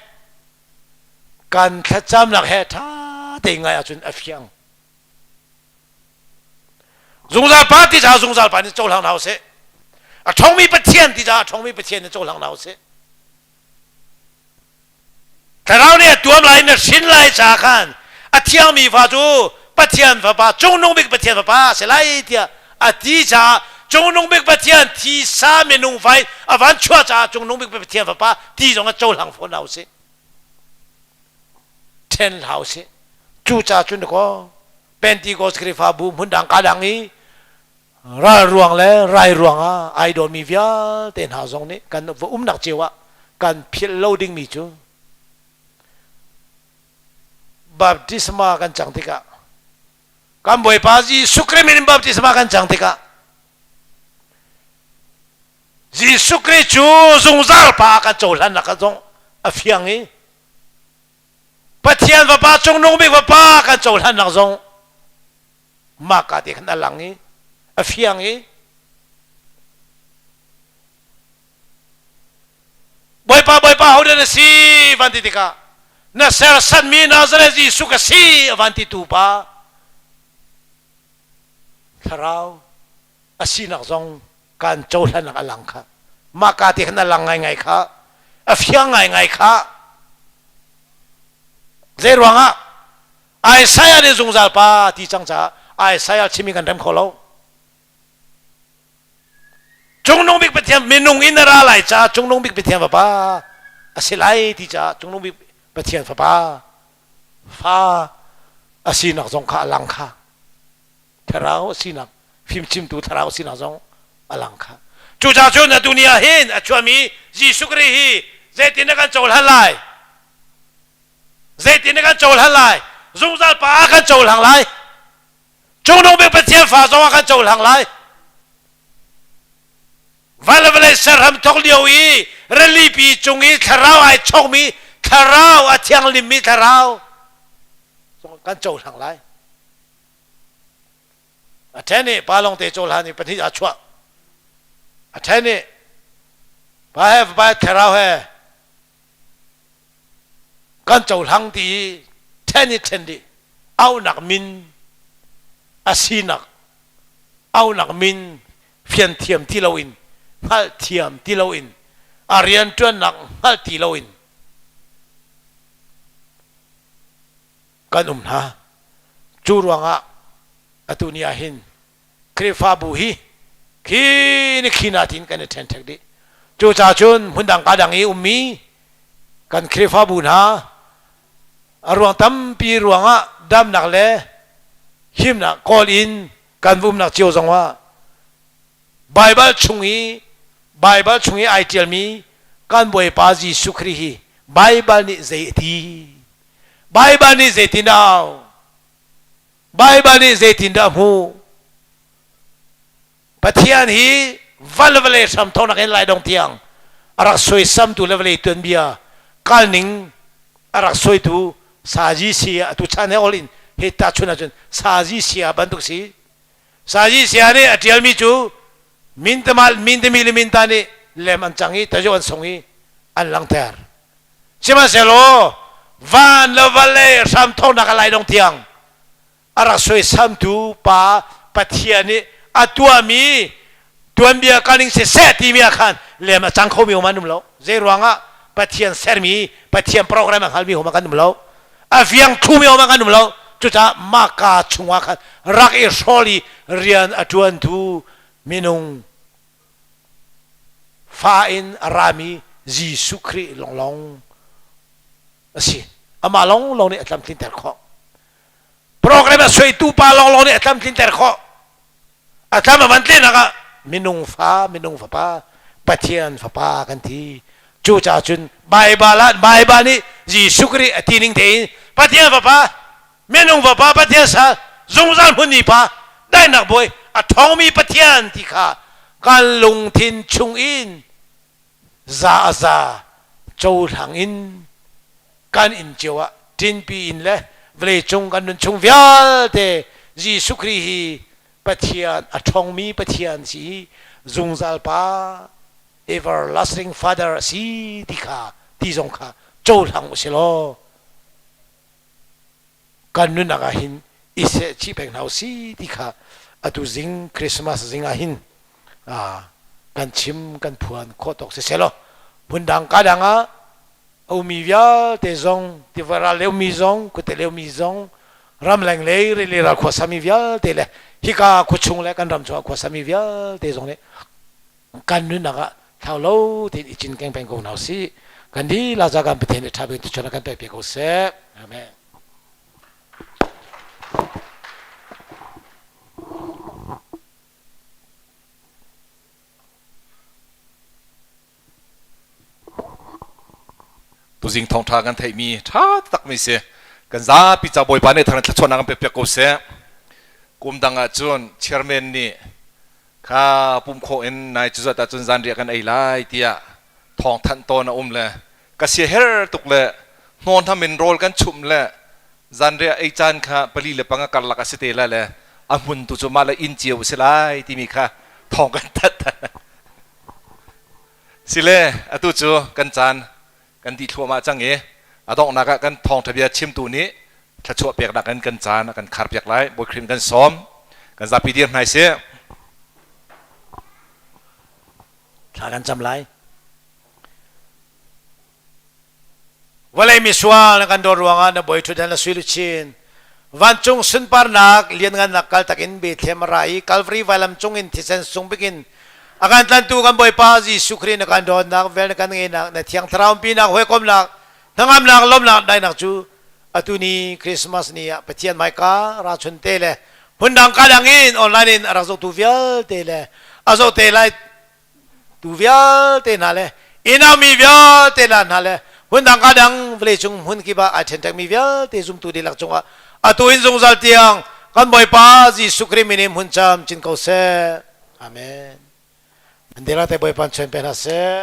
kan thlacamnak he ṭha tein ngai ahcun a fiang zungzal pa ti caah zungzal pa nih cohlang hna usih a ṭhawngmi Pathian ti caah a ṭhawngmi Pathian nih cohlang hna usih Thlarau nih a tuam lai na hrin lai ca khan a thiangmi fa cu Pathian Fapa Cungnung Bik Pathian Fapa a si lai tiah a ti caah Cungnung Bik Pathian thisa minung fa in a van chuah caah Cungnung Bik Pathian Fapa ti zong a cohlang fawn hna usih. Ṭhen hlah usih. Cu ca cun kaw Pentecost Khrihfabu hmun dang ka dang i ral ruang le rai ruangah ai dawmi vialte hna zong nih kan va umnak cio ah kan philh lo dingmi cu baptisma kan cang tikah kan Bawipa Jesuh Khrih min in baptisma kan cang tikah Jesuh Khrih cu zungzal pa kan cohlannak zong a fiang i Pathian Fapa cungnung bik Fapa kan cohlannak zong Mahka te khan a lang i a fiang i Bawipa Bawipa hodah na si van ti tikah na sersanmi Nazareth Jesuh ka si a van ti tu pa thlarau a sinak zong kan cohlannak a lang kha mahka te khan a lang ngaingai kha a fiang ngaingai kha zei ruangah Isaiah nih zungzal pa ti cang caah Isaiah chimi kan rem kho lo. Cungnung bik Pathian minung in a ra lai caah cungnung bik Pathian fapa a si lai ti caah cungnung bik Pathian fapa fa a sinak zong kha a lang kha thlarau a sinak fimchimtu thlarau a sinak zong a lang kha cucaah cun atu ni ah hin a chuahmi Jesuh Khrih hi zeitin na kan cohlan lai Zeitin kan cohlan lai? Zungzal pa ah kan cohlang lai. Cungnung bik Pathian fa zong ah kan cohlang lai. Van le vawlei serham thok lio i rilipi cung i thlarau ai chokmi thlarau a thianghlimmi thlarau kan cohlang lai. A ṭhen i pa lawngte cohlan i pahnih ah chuah. A ṭhen i pa he fapa he thlarau he kan cohlang ti i ṭhen i ṭhen dih auhnak min a sinak auhnak min fian thiam ti loin hngalh thiam ti loin a rianṭuannak hngalh ti loin kan um hna cu ruangah atu ni ah hin Khrihfabu hi khi ni khi na tin kan i ṭhenṭhek dih. Cucaah cun hmundang ka dang i ummi kan Khrihfabu hna a ruang tampi ruangah damnak le himnak kawl in kan umnak cio zongah Baibal chung i Baibal chung i ai ṭialmi kan Bawipa Jesuh Khrih hi Baibal nih zei a ti? Baibal nih zeitin au? Baibal nih zeitindah a hmuh? Pathian hi van le vawlei hram thawknak in laidong tiang a rak suaisamtu le vawlei tuanbia kalning a rak suaitu Sazi Sia atu chan he ol in hi tahchun ahcun Sazi Sia bantuk si. Sazi Sia nih a ṭialmi cu mintamal mintami le minta nih lem an cang i tajo an sung i an langhter. Sihmanhsehlaw van le vawlei hramthawknak a laidong tiang a rak suaisamtu pa Pathian nih a tuahmi tuanbia kaning siseh timi ah khan lem a cang khomi hom an um lo. Zei ruangah Pathian sermi Pathian program a hngalmi hom ah kan um lo. A fiang thumi hom ah kan um lo. Cucaah mahka chungah khan rak i hrawl i rian a ṭuantu minung fa in a rami Jesuh Khrih lawnglawng a si. Amah lawnglawng nih a tlamtlinter khawh. Program a suaitu pa lawnglawng nih a tlamtlinter khawh. A tlam a van tlenak ah minung fa, minung fapa, Pathian fapa kan ti. Cucaah cun Baibal ah Baibal nih Jesuh Khrih a ti ning tein Pathian fapa minung fapa Pathian sal zungzal hmunmi pa daihnak bawi a ṭhawngmi Pathian ti kha kan lungthin chungin za a za cohlang in kan inn cio ah ṭinpi in le Vawlei cung kan nun chung vialte Jesuh Khrih hi Pathian a ṭhawngmi Pathian si zungzal Pa everlasting Father a si ti kha ti zong kha cohlang u si law kan nunnak ah hin i seh chih peng hna u si ti kha atu zing Christmas zing ah hin kan chim kan phuan khawh tawk si selaw hmundang ka dang ah a ummi vialte zong tiva ral le ummi zong khuate le ummi zong ramleng lei rili ral khua sami vialte le hika khuachung le kan ram chungah khua sami vialte zong nih kan nunnak ah thlau lo tein i cinkeng peng ko hna usih. Kan dihlak za kan Pathian nih ṭha bik tuchun ah kan pek piak ko seh. Amen.
Tuzing thawngṭha kan theihmi ṭha takmi si. Kan zapi ca Bawipa nih thar in thluachuahnak kan pek piak ko seh. Kum dang ah cun chairman nih kha pum khawh in nai cu zat ahcun zanriah kan ei lai tiah thawng thanh tawn a um le ka siaherh tuk le hnawnham in rawl kan chumh le zanriah ei caan kha 4 le 5 karlak a si te lai le a hmun tu cu mah le inn cio a si lai timi kha thawng kan thanh. Sile atu cu kan caan kan dih thluahmah cang i a donghnak ah kan thawngṭha bia chimtu nih thluachuah peknak in kan caan a kan kharpiak lai. Bawi Khrih in kan sawm. Kan zapi dir hna sih.
Thla kan cam lai. Vawlei misual na kan dawt ruangah na bawi ṭhutdan na sui luchin. Vancung sunparnak lianngannak kal takin Bethlehem a ra i Calvary vailam cungin thisen sung bikin a kan tlantu kan Bawipa Jesuh Khrih na kan dawtnak vel na kan ngeihnak na Thiang Thlarau umpinak hawikomnak hnangamnak lawmnak daihnak cu atu ni Christmas ni ah Pathian hmaika ra chun te le hmundang ka dang in online in a rak zohtu vialte le a zoh te lai tu vialte hna le innau mi vialte la hna le hmundang ka dang vawleicung hmun kip ah ai ṭhenṭekmi vialte zumtu dihlak cungah atu in zungzal tiang kan Bawipa Jesuh Khrih min in hmun cam cin ko seh. Amen. Mandela te Bawipa chuan pe hna seh.